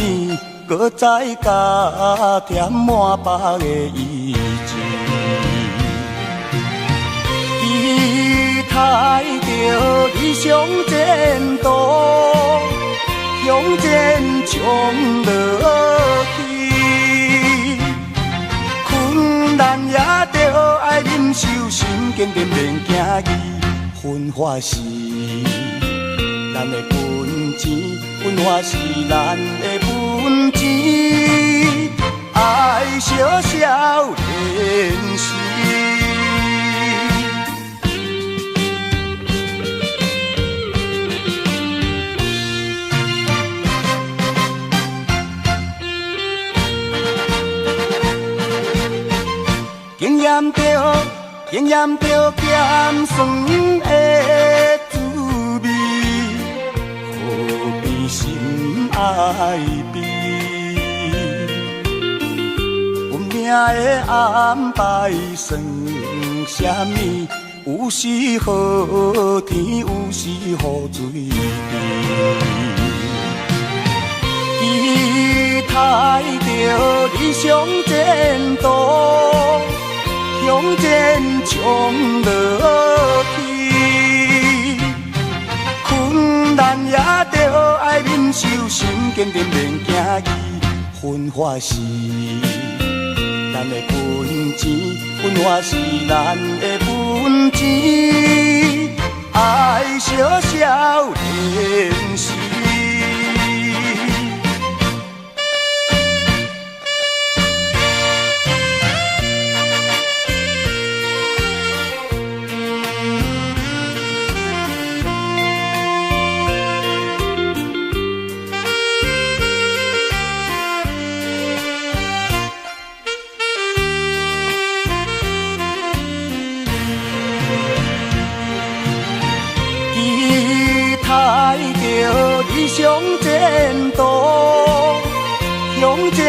阁再加添满腹的意志。期待著理想前途，向前冲落去，困难也著爱忍受，心坚定免惊疑。奋发是咱的本钱，奋发是咱的本钱，爱惜少年时。经验著，经验著咸酸的滋味，何必心爱悲？运命的安排算啥物？有时好天，有时雨水滴。期待著理想前途，向前冲落去，困难也著爱忍受，心坚定免惊疑。奋发是咱的本錢，分我是咱的本錢，愛惜少年時。理想前途，向前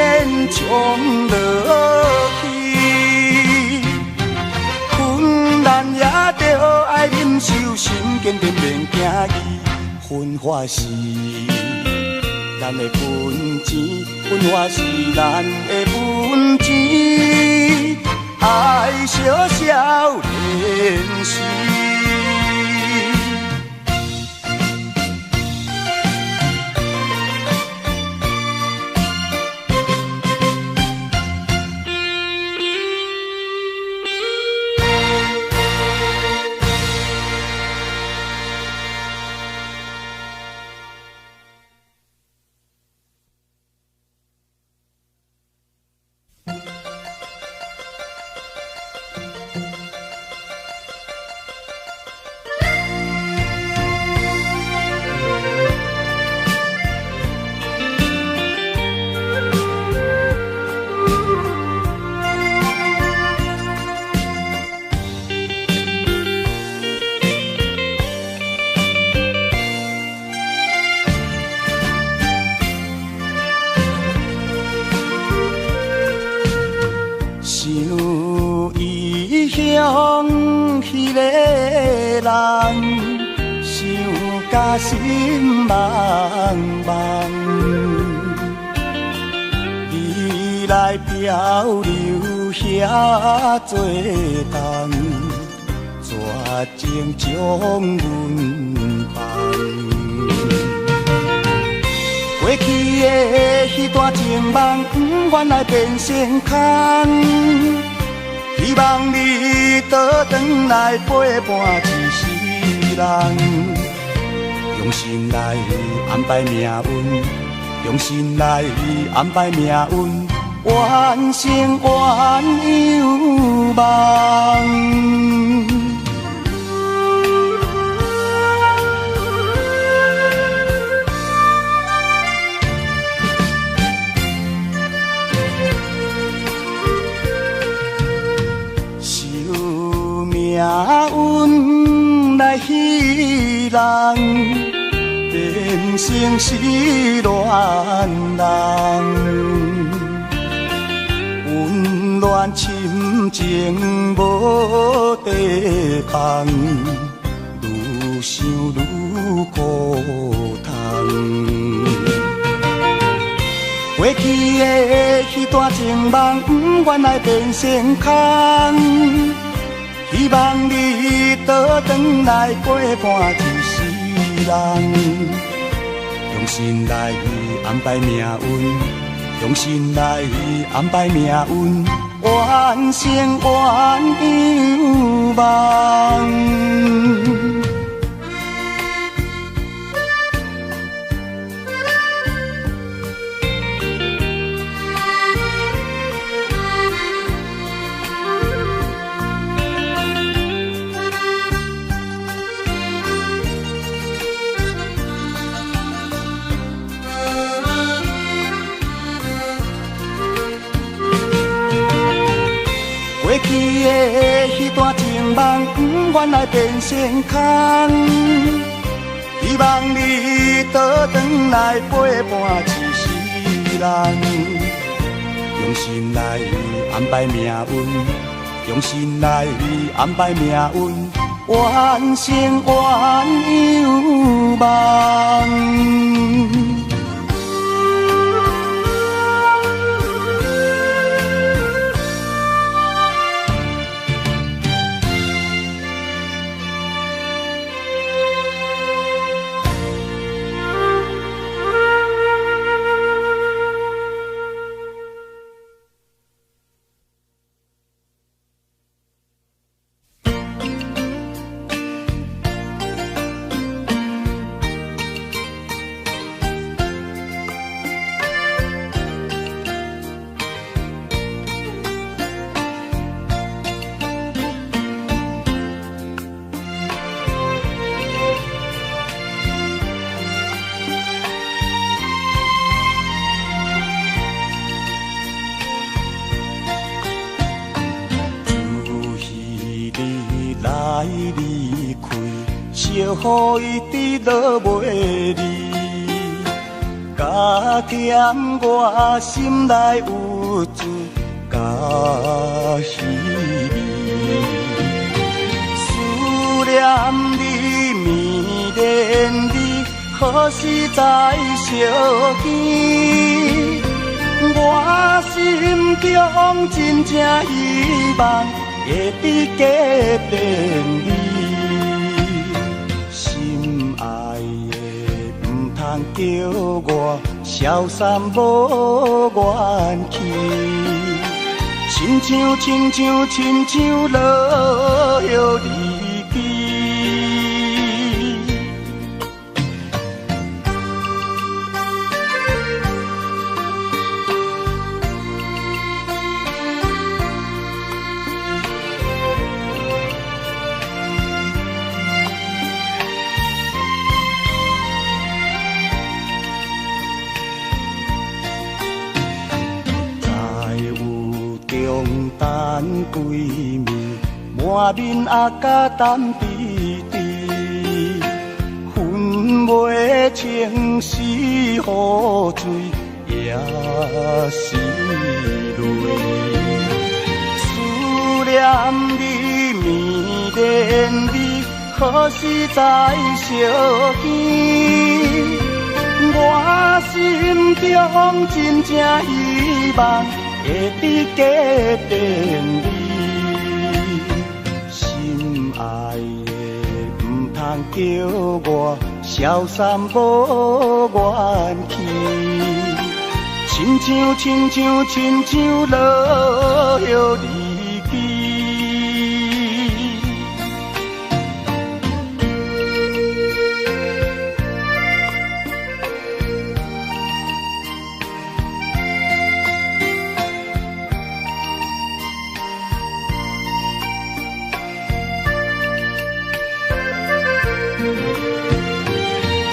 衝落去，困難也著愛忍受，心堅定免驚伊。奮發是咱的本錢，奮發是咱的本錢，愛惜少年時。心茫茫，你來漂流遐多冬，絕情將阮放。過去的彼段情夢，不願來變成空。希望你倒轉來陪伴一世人。用心來安排命運，用心來安排命運，完成鸳鸯夢。受命運來彼人。變成失戀人，溫暖深情無地放，愈想愈苦痛。過去的彼段情夢，不願來變成空。希望你倒轉來陪伴一世人。用心來安排命運，用心來安排命運，完成鸳鸯夢。過去的彼段情夢，不願來變成空。希望你倒轉來陪伴一世人。用心來安排命運，用心來安排命運，完成鸳鸯夢。雨一直落袂离，加添我心内鬱卒佮稀微。思念你，暝連你，何時再相見？我心中真正希望會佇隔壁你。心愛的，毋通叫我消散無願去，親像親像親像落葉離枝。等幾暝，滿面阿甲淡滴滴，分袂清是雨水抑是淚。思念你，暝連你，何時再相見？我心中真正希望會佇隔壁你。心愛的，毋通叫我消散無願去，親像親像親像落葉離枝。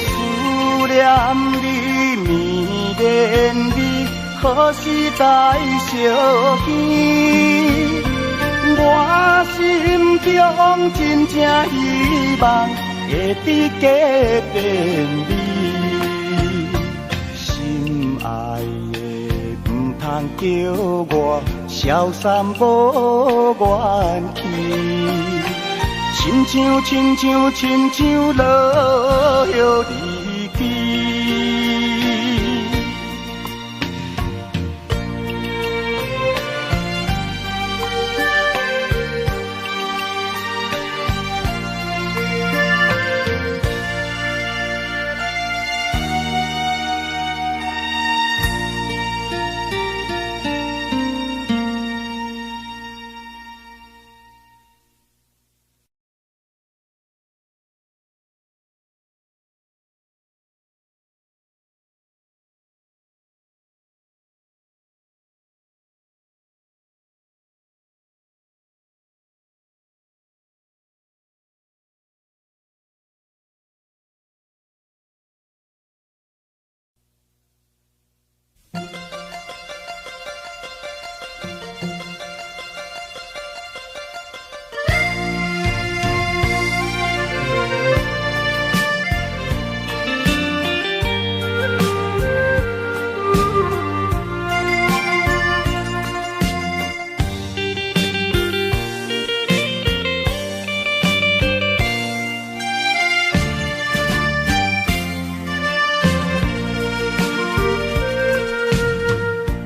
思念你，暝連你，何時再相見？我心中真正希望會佇隔壁你。心愛的，毋通叫我消散無願去，親像親像親像落葉離枝。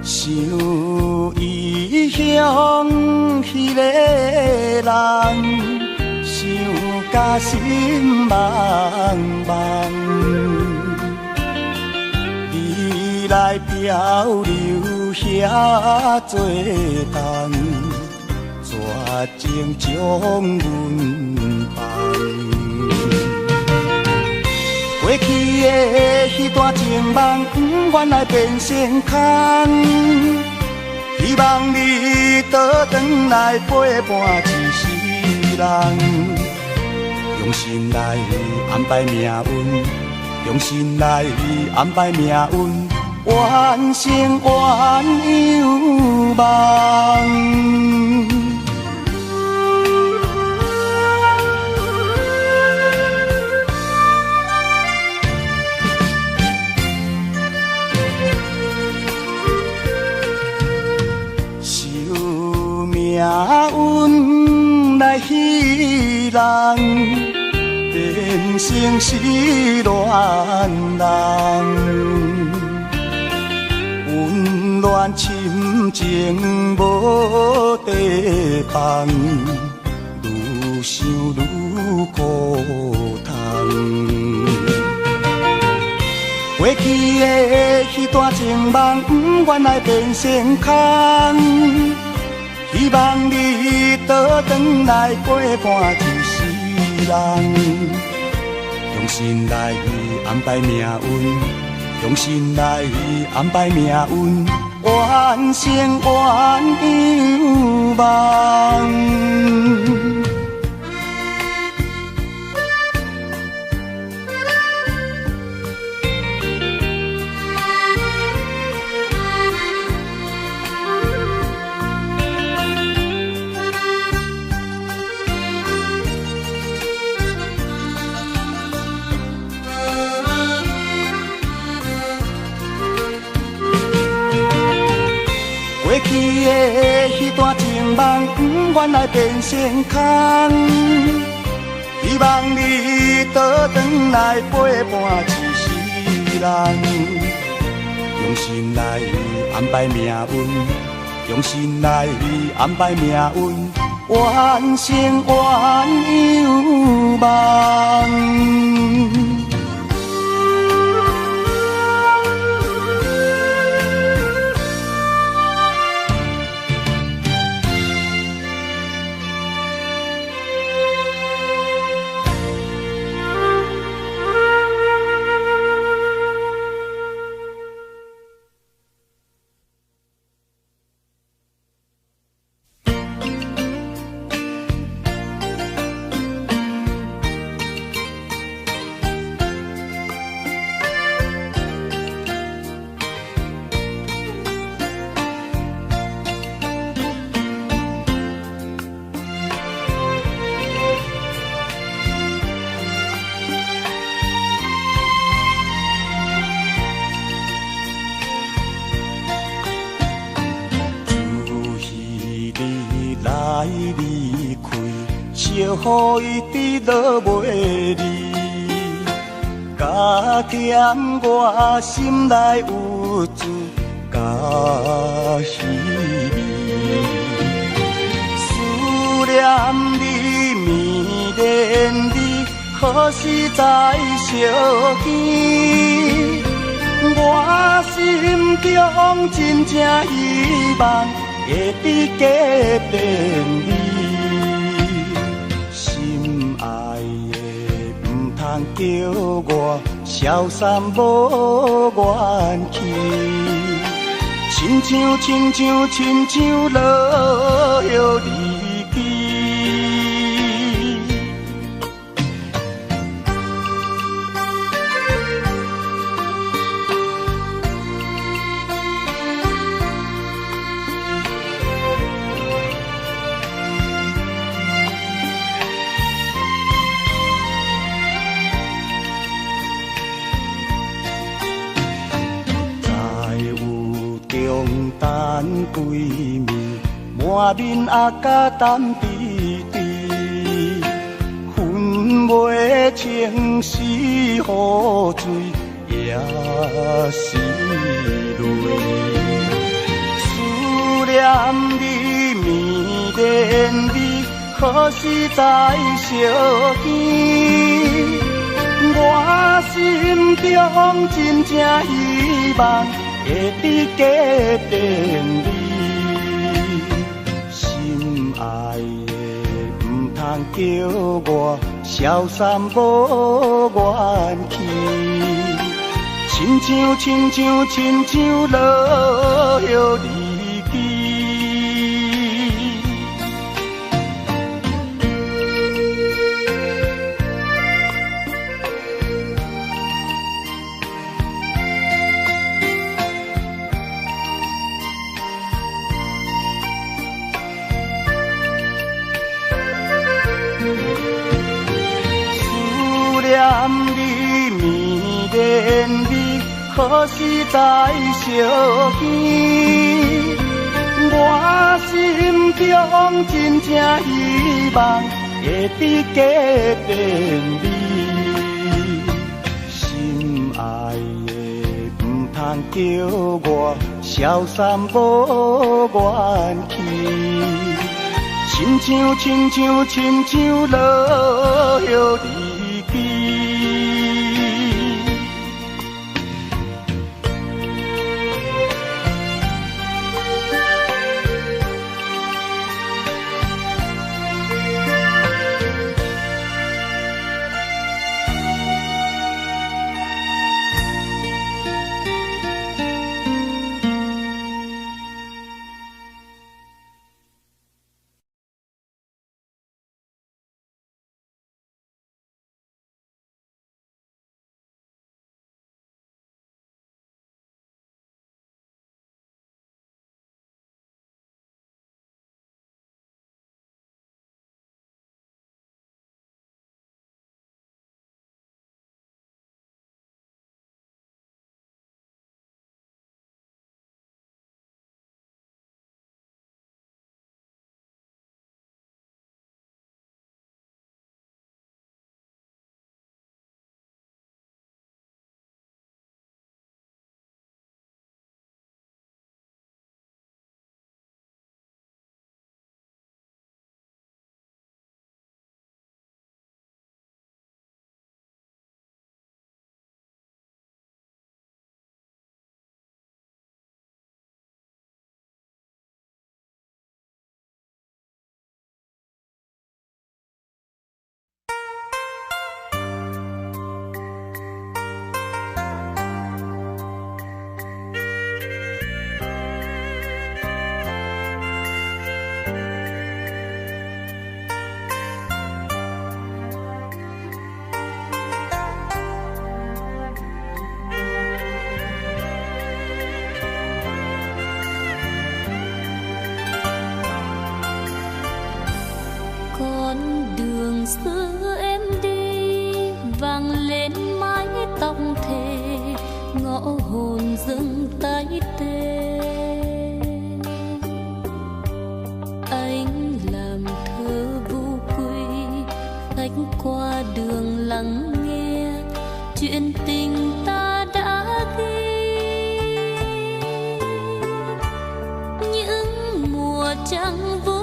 想异乡彼个人，想甲心茫茫。你来漂流遐多冬，绝情将阮放。过去的彼段情梦，不愿来变成空。希望你倒转来陪伴一世人，用心来安排命运，用心来安排命运，完成鸳鸯梦。人，變成失戀人。溫暖深情無地放，愈想愈苦痛。過去的彼段情夢，不願來變成空。希望你倒轉來陪伴一世人，用心來安排命運，用心來安排命運，完成鸳鸯夢。過去的彼段情夢，不願來變成空。希望你倒轉來陪伴一世人，用心來安排命運，用心來安排命運，完成鸳鸯夢。雨一直落袂离，加添我心内鬱卒佮稀微。思念你，迷恋你，何時再相見？我心中真正希望會佇隔壁你。叫我消散無怨氣，親像親像親像落葉離枝。等幾暝，滿面阿甲淡滴滴，分袂清是雨水，抑是淚。思念你，迷戀你，何時再相見？我心中真正希望會佇隔壁你，心愛的，毋通叫我消散無怨氣，親像親像親像落葉離枝。念你，迷戀你，何時再相見？我心中真正希望會会伫隔便美。心爱的，毋通叫我消散无元气，亲像亲像亲像落叶离枝。 Con đường xưa em đi vang lên mái tóc thề, ngõ hồn dâng tái tê. Anh làm thơ vu quy, khách qua đường lắng nghe chuyện tình ta đã ghi. Những mùa trăng vui